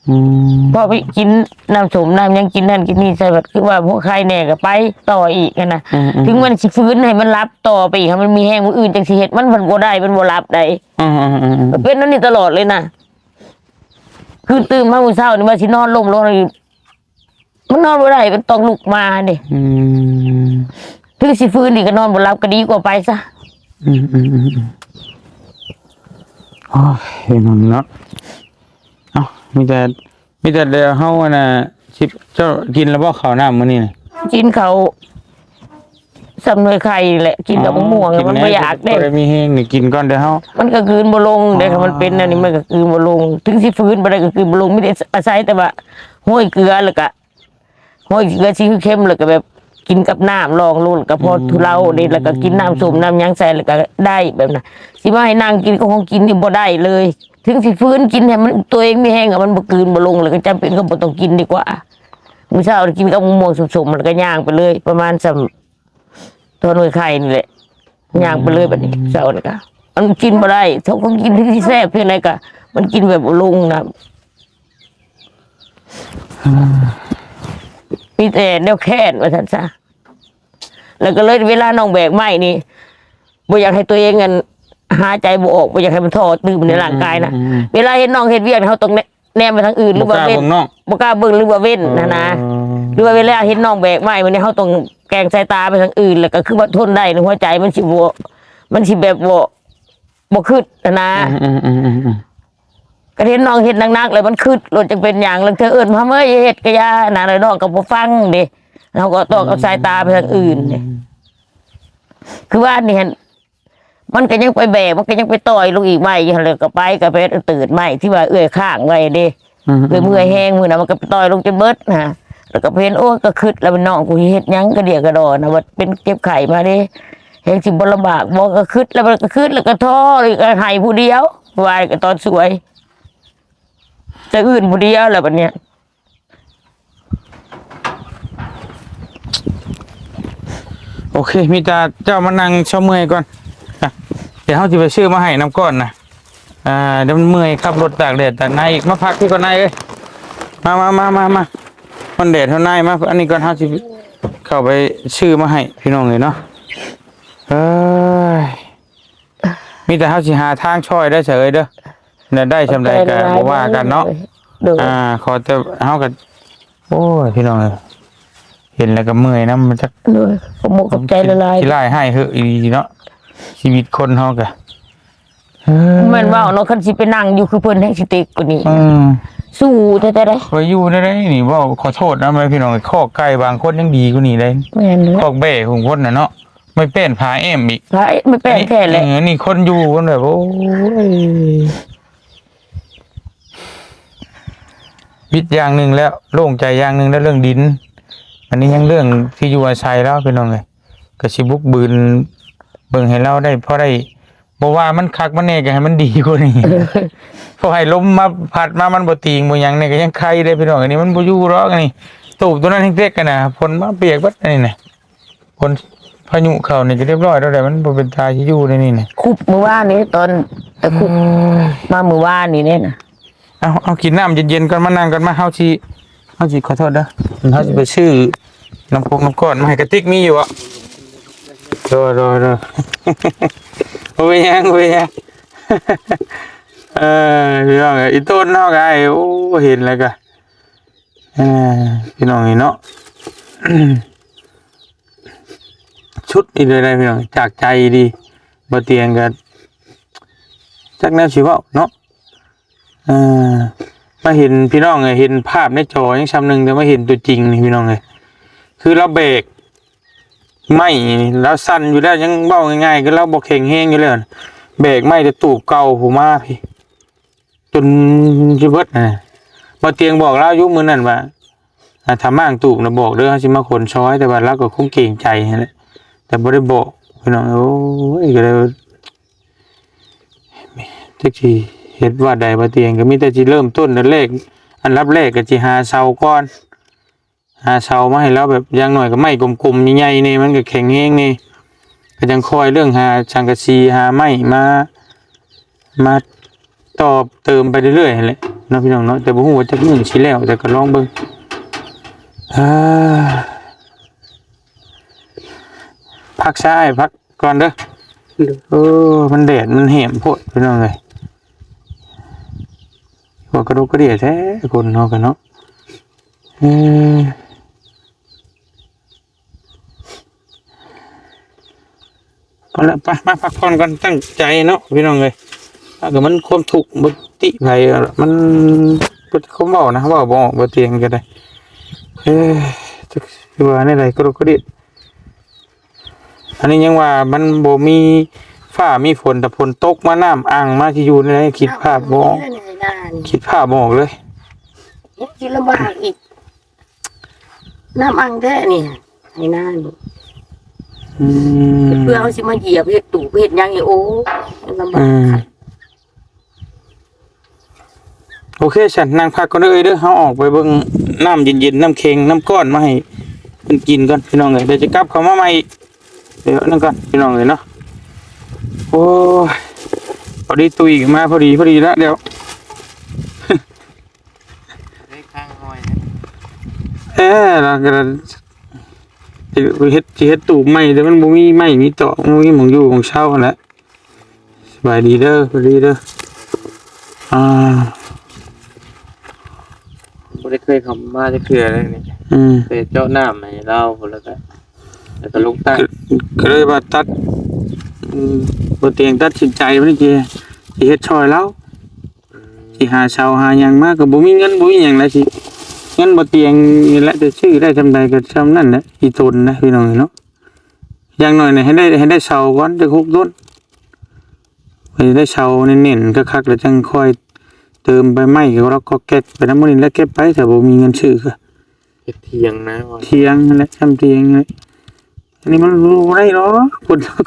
ອືມ ພໍໄປກິນນ້ຳສົ້ມນ້ຳຫຍັງ ກິນນັ້ນກິນນີ້ໃສ່ ບັດຄືວ່າພໍໄຄແດ່ກໍໄປຕໍ່ອີກຫັ້ນນະ. ອືມໆໆ ເຖິງມັນຊິຟື້ນໃຫ້ມັນຫຼັບຕໍ່ໄປອີກ ໃຫ້ມັນມີແຮງ ມື້ອື່ນຈັ່ງຊິເຮັດ ມັນພັດບໍ່ໄດ້ ມັນບໍ່ຫຼັບໃດ. ອືມໆໆໆ ເປັນແນວນີ້ຕະຫຼອດເລີຍນະ. ຄືຕື່ນມາມື້ເຊົ້ານີ້ວ່າຊິນອນລົງ ລົງ ມັນນອນບໍ່ໄດ້ ມັນຕ້ອງລຸກມາເດ້. ອືມ ເຖິງຊິຟື້ນນີ້ກໍນອນບໍ່ຫຼັບ ກໍດີກວ່າໄປຊະ. ອືມໆໆໆ ໂອ້ຍ ເນາະ. ເອົ້າ ມີແຕ່ ມີແຕ່ດຽວເຮົາອັນນ່າ ຊິ ເຈົ້າກິນແລ້ວບໍ່ເຂົ້ານ້ຳມື້ນີ້ນະ? ກິນເຂົ້າສ່ຳໜ່ວຍໄຂ່ແຫຼະ ກິນກັບ ອໍ ໝາກມ່ວງ ກິນ ມັນບໍ່ຢາກເດ້ ບໍ່ໄດ້ມີແຮງນີ້ ກິນກ່ອນເດີເຮົາ. ມັນກໍກືນບໍ່ລົງເດ້ ອໍ ຄັນມັນເປັນແນວນີ້ ມັນກໍກືນບໍ່ລົງ ເຖິງຊິຟື້ນບໍ່ໄດ້ກໍກືນບໍ່ລົງ ມີແຕ່ອາໄສແຕ່ວ່າໂຮຍເກືອ ແລ້ວກະ ໂຮຍເກືອຊີເຄັມ ແລ້ວກະແບບກິນກັບນ້ຳລອງໂລດ ແລ້ວກະພໍ ອືມ ທຸເລົາເດ້ ແລ້ວກະກິນນ້ຳສົ້ມນ້ຳຫຍັງໃສ່ ແລ້ວກະໄດ້ແບບນັ້ນ. ຊິມາໃຫ້ນັ່ງກິນກັບຂອງກິນນີ້ບໍ່ໄດ້ເລີຍ. ເຖິງຊິຟື້ນກິນໃຫ້ມັນ ຕົວເອງມີແຮງ ມັນບໍ່ກືນບໍ່ລົງ ແລ້ວກໍຈຳເປັນກໍບໍ່ຕ້ອງກິນດີກວ່າ. ມື້ເຊົ້າກິນກັບໝາກມ່ວງສົ້ມໆ ແລ້ວກໍຍ່າງໄປເລີຍ ປະມານສ່ຳຕອນໄວໄຂ່ນີ້ແຫຼະ ອືມ ຍ່າງໄປເລີຍບັດນີ້. ເຊົ້ານີ້ກະ ມັນກິນບໍ່ໄດ້ ເທົ່າຂອງກິນທີ່ແຊບພຽງໃດກະ ມັນກິນແບບບໍ່ລົງນະ. ອືມ ມີແຕ່ແນວແຄ້ນວ່າຊັ້ນຊະ. ແລ້ວກໍເລີຍເວລານ້ອງແບກໄມ້ນີ້ ບໍ່ຢາກໃຫ້ຕົວເອງອັນຫາຍໃຈບໍ່ອອກ ບໍ່ຢາກໃຫ້ມັນທໍ້ຕື່ມໃນ ອືມ ຮ່າງກາຍນະ. ອືມ ເວລາເຫັນນ້ອງເຮັດວຽກ ເຮົາຕ້ອງແນ ແນມໄປທາງອື່ນ ຫຼືວ່າເວັ້ນ ບໍ່ກ້າເບິ່ງນ້ອງ ບໍ່ກ້າເບິ່ງ ຫຼືວ່າເວັ້ນ ເອີ ຫັ້ນນະ. ຫຼືວ່າເວລາເຫັນນ້ອງແບກໄມ້ ມັນນີ້ເຮົາຕ້ອງແກວ່ງສາຍຕາໄປທາງອື່ນ ແລ້ວກໍຄືວ່າທົນໄດ້ ໃນຫົວໃຈມັນຊິບໍ່ ມັນຊິແບບບໍ່ ບໍ່ຄຶດຫັ້ນນະ. ອືມໆໆໆໆ ກໍເຫັນນ້ອງເຮັດໜັກໆ ແລ້ວມັນຄຶດໂລດ ຈັກເປັນຫຍັງ. ລາງເທື່ອເອີ້ນມາ ເອີຍ ເຮັດກະຢ່ານະ ແລ້ວນ້ອງກໍບໍ່ຟັງເດ້ ເຮົາກໍຕ້ອງເອົາສາຍຕາໄປທາງອື່ນເດ້. ອືມ ຄືວ່ານີ້ຫັ້ນ ມັນກໍຍັງໄປແບກ ມັນກໍຍັງໄປຕ່ອຍລົງອີກໄມ້ຢູ່ຫັ້ນ ແລ້ວກໍໄປ ກໍໄປເຕີດໄມ້ທີ່ວ່າເອື້ອຍຄ້າງໄວ້ເດ້. ອືມໆໆ ເອື້ອຍເມື່ອຍແຮງ ມື້ນັ້ນມັນກໍໄປຕ່ອຍລົງຈົນເບິດຫັ້ນ ແລ້ວກໍເຫັນ ໂອ້ຍ ກໍຄຶດແລ້ວ ນ້ອງກູເຮັດຫຍັງກະເດຍກະດໍນະ ວ່າເປັນເຈັບໄຂ້ມາເດ້ ແຮງຊິບໍ່ລຳບາກບໍ່ ກໍຄຶດແລ້ວ ມັນກໍຄຶດແລ້ວກໍທໍ້ ແລ້ວກໍໄຫ້ຜູ້ດຽວ ວ່າກໍຕອນສວຍ ສະອື່ນຜູ້ດຽວແລ້ວບັດນີ້. ໂອເຄ ມີແຕ່ເຈົ້າມານັ່ງເຊົາເມື່ອຍກ່ອນນະ ດຽວເຮົາຊິໄປຊື້ມາໃຫ້ນ້ຳກ້ອນນະ. ອ່າ ດຽວມັນເມື່ອຍ ຂັບລົດຕາກແດດຕາກໜາວອີກ. ມາພັກທີ່ກ່ອນນາຍເອີຍ ມາໆໆໆ ຮ້ອນແດດຮ້ອນໜາວ ມາອັນນີ້ກ່ອນ ເຮົາຊິເຂົ້າໄປຊື້ມາໃຫ້ພີ່ນ້ອງເອີຍເນາະ. ເອີຍ ມີແຕ່ເຮົາຊິຫາທາງຊ່ອຍໄດ້ເສີຍເດີ ແນວໃດຊ່ຳໃດກໍບໍ່ວ່າກັນເນາະ. ໂດຍ ອ່າ ຂໍແຕ່ເຮົາກໍ ໂອ້ຍ ພີ່ນ້ອງເອີຍ ເຫັນແລ້ວກໍເມື່ອຍນຳ ມັນຈັກ ໂດຍ ຂອບອົກຂອບໃຈຫຼາຍໆ ຂີ້ຮ້າຍຮ້າຍເຫືອອີ່ຫຼີເນາະ ຊີວິດຄົນເຮົາກໍ ເອີ ແມ່ນເວົ້າເນາະ ຄັນຊິໄປນັ່ງຢູ່ຄືເພິ່ນແຮງຊິຕິກວ່ານີ້ ເອີ ສູ້ແທ້ໆເດ້. ໄປຢູ່ໄດ້ໄດ໋ນີ້ ເວົ້າຂໍໂທດນຳເລີຍພີ່ນ້ອງ ຄອກໄກ່ບາງຄົນຍັງດີກວ່ານີ້ໄດ໋ ແມ່ນເດ້ ຄອກແບ້ຂອງຄົນນະເນາະ ໄມ້ແປ້ນຜາແອ້ມອີກ ໃຊ່ ໄມ້ແປ້ນແທ້ແຫຼະ ເອີ ນີ້ຄົນຢູ່ເພິ່ນແບບ ໂອ້ຍ ວິດຢ່າງໜຶ່ງແລ້ວ ໂລ່ງໃຈຢ່າງໜຶ່ງແລ້ວເລື່ອງດິນ ອັນນີ້ຍັງເລື່ອງທີ່ຢູ່ອາໄສລາວ ພີ່ນ້ອງເອີຍ ກໍຊິບຸກບືນເບິ່ງໃຫ້ລາວໄດ້ ພໍໄດ້ ບໍ່ວ່າມັນຄັກມັນແນ່ກໍໃຫ້ມັນດີກວ່ານີ້ ເອີ ພໍໃຫ້ລົມມາພັດມາ ມັນບໍ່ຕີງບໍ່ຫຍັງນີ້ກໍຍັງໄຄເດ້ພີ່ນ້ອງ ອັນນີ້ມັນບໍ່ຢູ່ດອກ ອັນນີ້ຕູບຕົວນັ້ນແຮງເຕັກຫັ້ນນະ ຝົນມາປຽກເບິດອັນນີ້ນະ ຝົນພາຍຸເຂົ້ານີ້ກໍຮຽບຮ້ອຍແລ້ວແຫຼະ ມັນບໍ່ເປັນຕາຊິຢູ່ໃນນີ້ນະ ຄຸບມື້ວານນີ້ຕອນ ເອີ ຄຸບ ເອີ ມາມື້ວານນີ້ເດ້ນະ. ເອົາ ເອົາກິນນ້ຳເຢັນໆກ່ອນ ມານັ່ງກ່ອນ ມາ ເຮົາຊິ ເຮົາຊິ ຂໍໂທດເດີ ເຮົາຊິໄປຊື້ນ້ຳກົກນ້ຳກ້ອນມາໃຫ້ ກະຕິກມີຢູ່ບໍ່? ໂດຍ ໂດຍ ໂດຍ ບໍ່ເປັນຫຍັງ ບໍ່ເປັນຫຍັງ ເອີ ພີ່ນ້ອງເອີຍ ອີ່ຕົນເຮົາກໍ ໂອ້ ເຫັນແລ້ວກໍ ເອີ ພີ່ນ້ອງນີ້ເນາະ ສຸດອີກເລີຍໄດ໋ພີ່ນ້ອງ ຈາກໃຈດີ ບໍ່ຕຽງກໍຈັກແນວຊິເວົ້າເນາະ. ເອີ ມາເຫັນພີ່ນ້ອງເອີຍ ເຫັນພາບໃນຈໍຍັງຊ່ຳໜຶ່ງ ແຕ່ມາເຫັນຕົວຈິງນີ້ພີ່ນ້ອງເອີຍ ຄືລາວແບກໄມ້ ລາວສັ່ນຢູ່ແລ້ວ ຍັງເວົ້າງ່າຍໆ ຄືລາວບໍ່ແຂງແຮງຢູ່ແລ້ວ ແບກໄມ້ແຕ່ຕູບເກົ່າພຸ້ນມາພີ້ ຈົນຊິເບິດຫັ້ນນະ ບໍ່ຕຽງບອກລາວຢູ່ມື້ນັ້ນວ່າ ອ່າ ຖ້າມ້າງຕູບນະບອກເດີ ເຮົາຊິມາຂົນຊອຍ ແຕ່ວ່າລາວກໍຄົງເກງໃຈຫັ້ນແຫຼະ ແຕ່ບໍ່ໄດ້ບອກພີ່ນ້ອງ ໂອ້ຍ ກໍເລີຍ ຈັກຊິເຮັດວ່າໃດ ວ່າຕຽງ ກໍມີແຕ່ຊິເລີ່ມຕົ້ນ ອັນແລກ ອັນດັບແລກກໍຊິຫາເສົາກ່ອນ ຫາເສົາມາໃຫ້ລາວ ແບບຢ່າງໜ້ອຍກໍໄມ້ກົມໆ ໃຫຍ່ໆ ແດ່ ມັນກໍແຂງແຮງແດ່ ກໍຈັ່ງຄ່ອຍເລື່ອງຫາສັງກະສີ ຫາໄມ້ມາ ມາຕໍ່ເຕີມໄປເລື້ອຍໆຫັ້ນແຫຼະເນາະ ພີ່ນ້ອງເນາະ ແຕ່ບໍ່ຮູ້ວ່າຈັກມື້ຊິແລ້ວ ແຕ່ກໍລອງເບິ່ງ ເອີ ພັກຊ້າ ພັກກ່ອນເດີ ໂອ້ ມັນແດດມັນແຫ້ງໂພດ ພີ່ນ້ອງເອີຍ ວ່າກະດົກກະເດຍແທ້ຄົນເຮົາກໍເນາະ ເອີ. ເອົາລະ ໄປ ມາພັກຜ່ອນກ່ອນ ຕັ້ງໃຈເນາະ ພີ່ນ້ອງເອີຍ ຖ້າກໍມັນຄວາມທຸກ ບໍ່ຕິໃຜ ມັນ ຄວາມເວົ້ານະ ເວົ້າບໍ່ອອກ ບໍ່ຕຽງກໍໄດ້ ເອີ ຈັກຊິວ່າແນວໃດ ກະດົກກະດິກ ອັນນີ້ຍັງວ່າມັນບໍ່ມີຟ້າມີຝົນ ແຕ່ຝົນຕົກມາ ນ້ຳອັ່ງມາ ຊິຢູ່ແນວໃດ ຄິດພາບບໍ່ອອກ ຄິດພາບບໍ່ອອກເລີຍ ຊິລຳບາກອີກ. ນ້ຳອັ່ງແທ້ນີ້ ໄຖນານີ້ ອືມ ເພື່ອເຮົາຊິມາຢຽບເຮັດຕູບເຮັດຫຍັງນີ້ ໂອ້ ລຳບາກ ອືມ ໂອເຄ ຊັ້ນນັ່ງພັກກ່ອນເດີ ເອີຍເດີ ເຮົາອອກໄປເບິ່ງນ້ຳເຢັນໆ ນ້ຳແຂງ ນ້ຳກ້ອນມາໃຫ້ເພິ່ນກິນກ່ອນ ພີ່ນ້ອງເອີຍ ດຽວຈະກັບເຂົ້າມາໃໝ່ອີກ ດຽວນັ້ນກ່ອນ ພີ່ນ້ອງເອີຍເນາະ ໂອ້ຍ ພໍດີຕຸ້ຍມາ ພໍດີ ພໍດີລະ ດຽວ ໄດ້ຄ້າງຫ້ອຍນະ ເອີ ລະກະ ຊິເຮັດ ຊິເຮັດຕູບໃໝ່ ແຕ່ມັນບໍ່ມີໄມ້ມີຕອກ ບໍ່ມີໝ່ອງຢູ່ໝ່ອງເຊົາຫັ້ນແຫຼະ ສະບາຍດີເດີ ສະບາຍດີເດີ ອ່າ ບໍ່ໄດ້ເຄີຍເຂົ້າມາຈັກເທື່ອເລີຍນີ້ ອືມ ແຕ່ເຈາະນ້ຳໃຫ້ລາວພຸ້ນ ແລ້ວກະ ແລ້ວກໍລົງໃຕ້ ກໍ ກໍເລີຍວ່າຕັດ ອືມ ບໍ່ຕຽງຕັດສິນໃຈວ່ານີ້ ຊິ ຊິເຮັດຊ່ອຍລາວ ອືມ ຊິຫາເສົາຫາຫຍັງມາ ກໍບໍ່ມີເງິນບໍ່ມີຫຍັງແລ້ວ ຊິ ເງິນບໍ່ຕຽງນີ້ແຫຼະ ຈະຊື້ໄດ້ສ່ຳໃດກໍສ່ຳນັ້ນແຫຼະ ອີ່ຕົນນະ ພີ່ນ້ອງເອີຍເນາະ ຢ່າງໜ້ອຍນີ້ໃຫ້ໄດ້ ໃຫ້ໄດ້ເສົາກ່ອນຈັກຫົກຕົ້ນ ໃຫ້ໄດ້ເສົາແໜ້ນໆ ຄັກໆ ແລ້ວຈັ່ງຄ່ອຍເຕີມໃບໄມ້ ກໍລັອກກໍແກັກໄປນຳ ມື້ນີ້ແຫຼະເກັບໄປ ຖ້າບໍ່ມີເງິນຊື້ກໍ ເຮັດຖຽງນະ ຖຽງຫັ້ນແຫຼະ ທຳຖຽງຫັ້ນແຫຼະ ອັນນີ້ມັນບໍ່ໄດ້ດອກ ຝົນຕົກ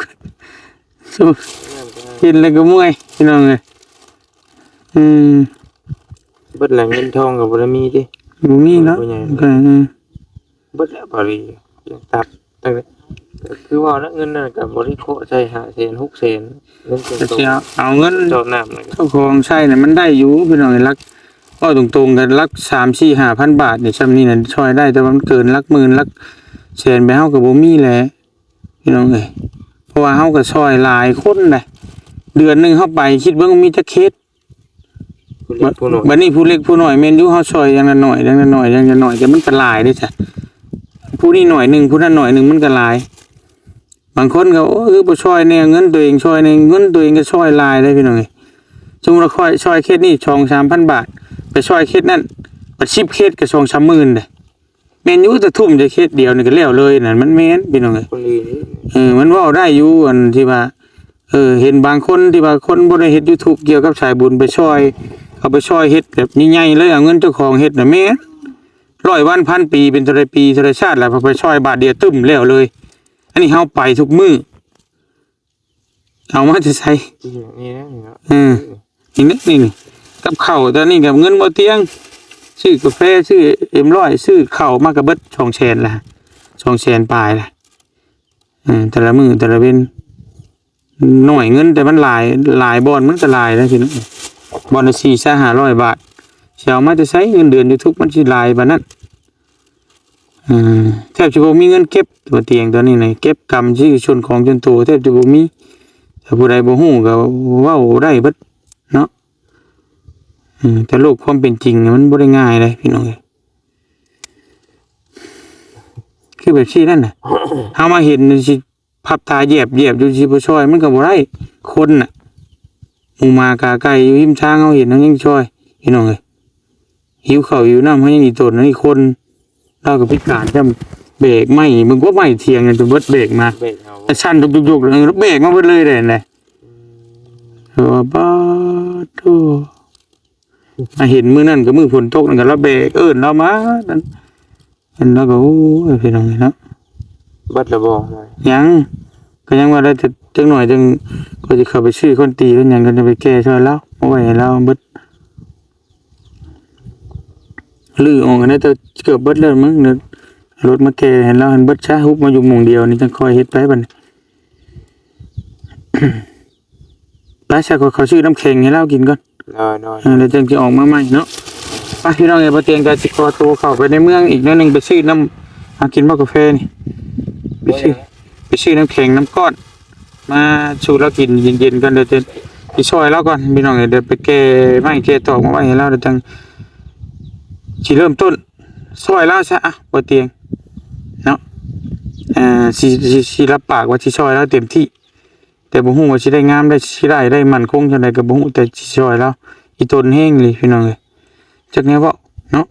ເຫັນແລ້ວກໍເມື່ອຍ ພີ່ນ້ອງເອີຍ ອືມ ເບິດແລ້ວ ເງິນທອງກໍບໍ່ໄດ້ມີຕິ ບໍ່ມີເນາະ ເອີ ເບິດແລ້ວ ພໍດີ ຕັດ ຕັ້ງແຕ່ ຄືວ່ານະ ເງິນນັ້ນກໍບໍ່ໄດ້ເຄາະໃສ່ຫ້າແສນ ຫົກແສນ ເງິນເປັນ ກໍ ໂຕ ຊິເອົາເງິນ ເຈົ້ານ້ຳ ເຈົ້າຂອງໃຊ້ນະ ມັນໄດ້ຢູ່ ພີ່ນ້ອງ ຫຼັກ ເວົ້າຕົງໆ ກໍຫຼັກສາມ ສີ່ ຫ້າພັນບາດນີ້ ຊ່ຳນີ້ນະ ຊ່ອຍໄດ້ ແຕ່ວ່າມັນເກີນຫຼັກໝື່ນ ຫຼັກແສນໄປ ເຮົາກໍບໍ່ມີແຫຼະ ພີ່ນ້ອງເອີຍ ເພາະວ່າເຮົາກໍຊ່ອຍຫຼາຍຄົນນະ ເດືອນໜຶ່ງເຮົາໄປ ຄິດເບິ່ງມີຈັກເຂດ ຜູ້ເລັກຜູ້ນ້ອຍ ບັດນີ້ຜູ້ເລັກຜູ້ນ້ອຍ ແມ່ນຢູ່ ເຮົາຊ່ອຍຢ່າງລະໜ້ອຍ ຢ່າງລະໜ້ອຍ ຢ່າງລະໜ້ອຍ ແຕ່ມັນກໍຫຼາຍເດ້ຊະ ຜູ້ນີ້ໜ້ອຍໜຶ່ງ ຜູ້ນັ້ນໜ້ອຍໜຶ່ງ ມັນກໍຫຼາຍ ບ ບາງຄົນກໍ ໂອ້ ຄືບໍ່ຊ່ອຍແດ່ ເງິນຕົວເອງຊ່ອຍແດ່ ເງິນຕົວເອງກໍຊ່ອຍຫຼາຍເດ້ພີ່ນ້ອງເອີຍ. ສົມມຸດວ່າຂ້ອຍຊ່ອຍເຂດນີ້ສອງສາມພັນບາດ ໄປຊ່ອຍເຂດນັ້ນ ບັດສິບເຂດກໍສອງສາມໝື່ນເດ້. ແມ່ນຢູ່ ແຕ່ທຸ່ມໃສ່ເຂດດຽວນີ້ກໍແລ້ວເລີຍນັ້ນ ມັນແມ່ນພີ່ນ້ອງເອີຍ. ຄົນອື່ນນີ້ ເອີ ມັນເວົ້າໄດ້ຢູ່ ອັນທີ່ວ່າ ເອີ ເຫັນບາງຄົນທີ່ວ່າຄົນບໍ່ໄດ້ເຮັດ YouTube ກ່ຽວກັບສາຍບຸນ ໄປຊ່ອຍ ເຂົາໄປຊ່ອຍເຮັດແບບໃຫຍ່ໆເລີຍ ເອົາເງິນເຈົ້າຂອງເຮັດນະ ແມ່ນ ຮ້ອຍວັນພັນປີ ເປັນເທົ່າໃດປີເທົ່າໃດຊາດລະ ເຂົາໄປຊ່ອຍບາດດຽວຕຶ້ມແລ້ວເລີຍ. ອັນນີ້ເຮົາໄປທຸກມື້ ເອົາມາແຕ່ໃສ? ນີ້ນະ ນີ້ນະ ເອີ ນີ້ນະ ນີ້ ກັບເຂົ້າ ຕອນນີ້ກັບເງິນບໍ່ຕຽງ ຊື້ກາແຟ ຊື້ເອັມຮ້ອຍ ຊື້ເຂົ້າມາກໍເບິດສອງແສນລະ ສອງແສນປາຍລະ. ເອີ ແຕ່ລະມື້ແຕ່ລະເວັນ ໜ້ອຍເງິນ ແຕ່ມັນຫຼາຍ ຫຼາຍບ່ອນມັນກໍຫຼາຍນະພີ່ນ້ອງ. ບ່ອນລະສີ່ ຫ້າຮ້ອຍບາດ ຊິເອົາມາແຕ່ໃສ? ເງິນເດືອນ YouTube ມັນຊິຫຼາຍປານນັ້ນ. ເອີ ແທບຊິບໍ່ມີເງິນເກັບ ຕົວຕຽງຕົວນີ້ນະ ເກັບກຳຊື່ສ່ວນຂອງສ່ວນໂຕແທບຊິບໍ່ມີ. ຖ້າຜູ້ໃດບໍ່ຮູ້ກໍເວົ້າໄດ້ເບິດເນາະ. ເອີ ແຕ່ໂລກຄວາມເປັນຈິງມັນບໍ່ໄດ້ງ່າຍເດ້ພີ່ນ້ອງເອີຍ. ຄືແບບຊີ້ນັ້ນນະ ເຮົາມາເຫັນຊິພັບຕາແຢບໆຢູ່ ຊິບໍ່ຊ່ອຍມັນກໍບໍ່ໄດ້. ຄົນນະ ໝູໝາກາໄກ່ຢູ່ຮິມທາງ ເຮົາເຫັນເຮົາຍັງຊ່ອຍ ພີ່ນ້ອງເອີຍ. ຫິວເຂົ້າຫິວນ້ຳ ເຮົາຍັງອີ່ຕົນ. ອັນນີ້ຄົນ ລາວກໍພິການ ຈຳແບກໄມ້ ເບິ່ງກວ່າໄມ້ຖຽງນີ້ ຈົນເບິດແບກມາ ແບກເອົາ ແຕ່ສັ່ນຈຸກໆໆ ແບກມາເບິດເລີຍເດ້ນະ. ເອີ ປາດໂທ ມາເຫັນມື້ນັ້ນກໍມື້ຝົນຕົກນັ້ນກໍລາວແບກເອີ້ນລາວມານັ້ນ ເຫັນລາວກໍ ໂອ້ຍ ພີ່ນ້ອງເອີຍເນາະ. ເບິດແລ້ວບໍ່? ຍັງ ກໍຍັງວ່າໄດ້ຈັກໜ້ອຍ ຈັ່ງກໍຊິເຂົ້າໄປຊື້ຄົນຕີຄົນຫຍັງ ກໍຈະໄປແກ່ຊ່ອຍລາວ ມາໄວ້ໃຫ້ລາວເບິດ. ຮື້ອອກຫັ້ນນະ ແຕ່ເກືອບເບິດແລ້ວເບິ່ງ ລົດມາແກ່ໃຫ້ລາວຫັ້ນເບິດຊະ ຮຸບມາຢູ່ໝ່ອງດຽວນີ້ ຈັ່ງຄ່ອຍເຮັດໄປບັດນີ້. ໄປຊະ ຂ້ອຍເຂົ້າຊື້ນ້ຳແຂງໃຫ້ລາວກິນກ່ອນ. ໂດຍໆ ເອີ ແລ້ວຈັ່ງຊິອອກມາໃໝ່ເນາະ. ໄປ ພີ່ນ້ອງເອີຍ ບໍ່ຕຽງກໍຊິຂໍໂຕເຂົ້າໄປໃນເມືອງອີກໜ້ອຍໜຶ່ງ ໄປຊື້ນ້ຳຫາກິນບໍ່ ກາແຟນີ້ ໄປຊື້ ໄປຊື້ນ້ຳແຂງນ້ຳກ້ອນ ມາສູ່ລາວກິນເຢັນໆກ່ອນ. ດຽວຈະຊິຊ່ອຍລາວກ່ອນ ພີ່ນ້ອງເອີຍ. ດຽວໄປແກ່ໄມ້ແກ່ຕອກມາໄວ້ໃຫ້ລາວ ດຽວຈັ່ງຊິເລີ່ມຕົ້ນຊ່ອຍລາວຊະ ອະ ບໍ່ຕຽງເນາະ. ເອີ ຊິ ຊິ ຊິຮັບປາກວ່າຊິຊ່ອຍລາວເຕັມທີ່ ແຕ່ບໍ່ຮູ້ວ່າຊິໄດ້ງາມ ໄດ້ ຊິໄດ້ ໄດ້ໝັ້ນຄົງຈັ່ງໃດກໍບໍ່ຮູ້ ແຕ່ຊິຊ່ອຍລາວ. ອີ່ຕົນແຮງອີ່ຫຼີ ພີ່ນ້ອງເອີຍ ຈັກແນວເວົ້າເນາະ.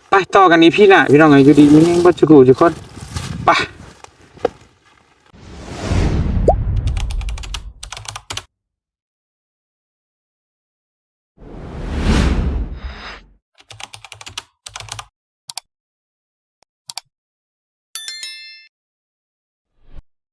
ໄປຕໍ່ກັນ ອີ ພີ ໜ້າ ພີ່ນ້ອງເອີຍ. ຢູ່ດີມີແຮງເບິດສູ່ຜູ້ສູ່ຄົນ. ໄປ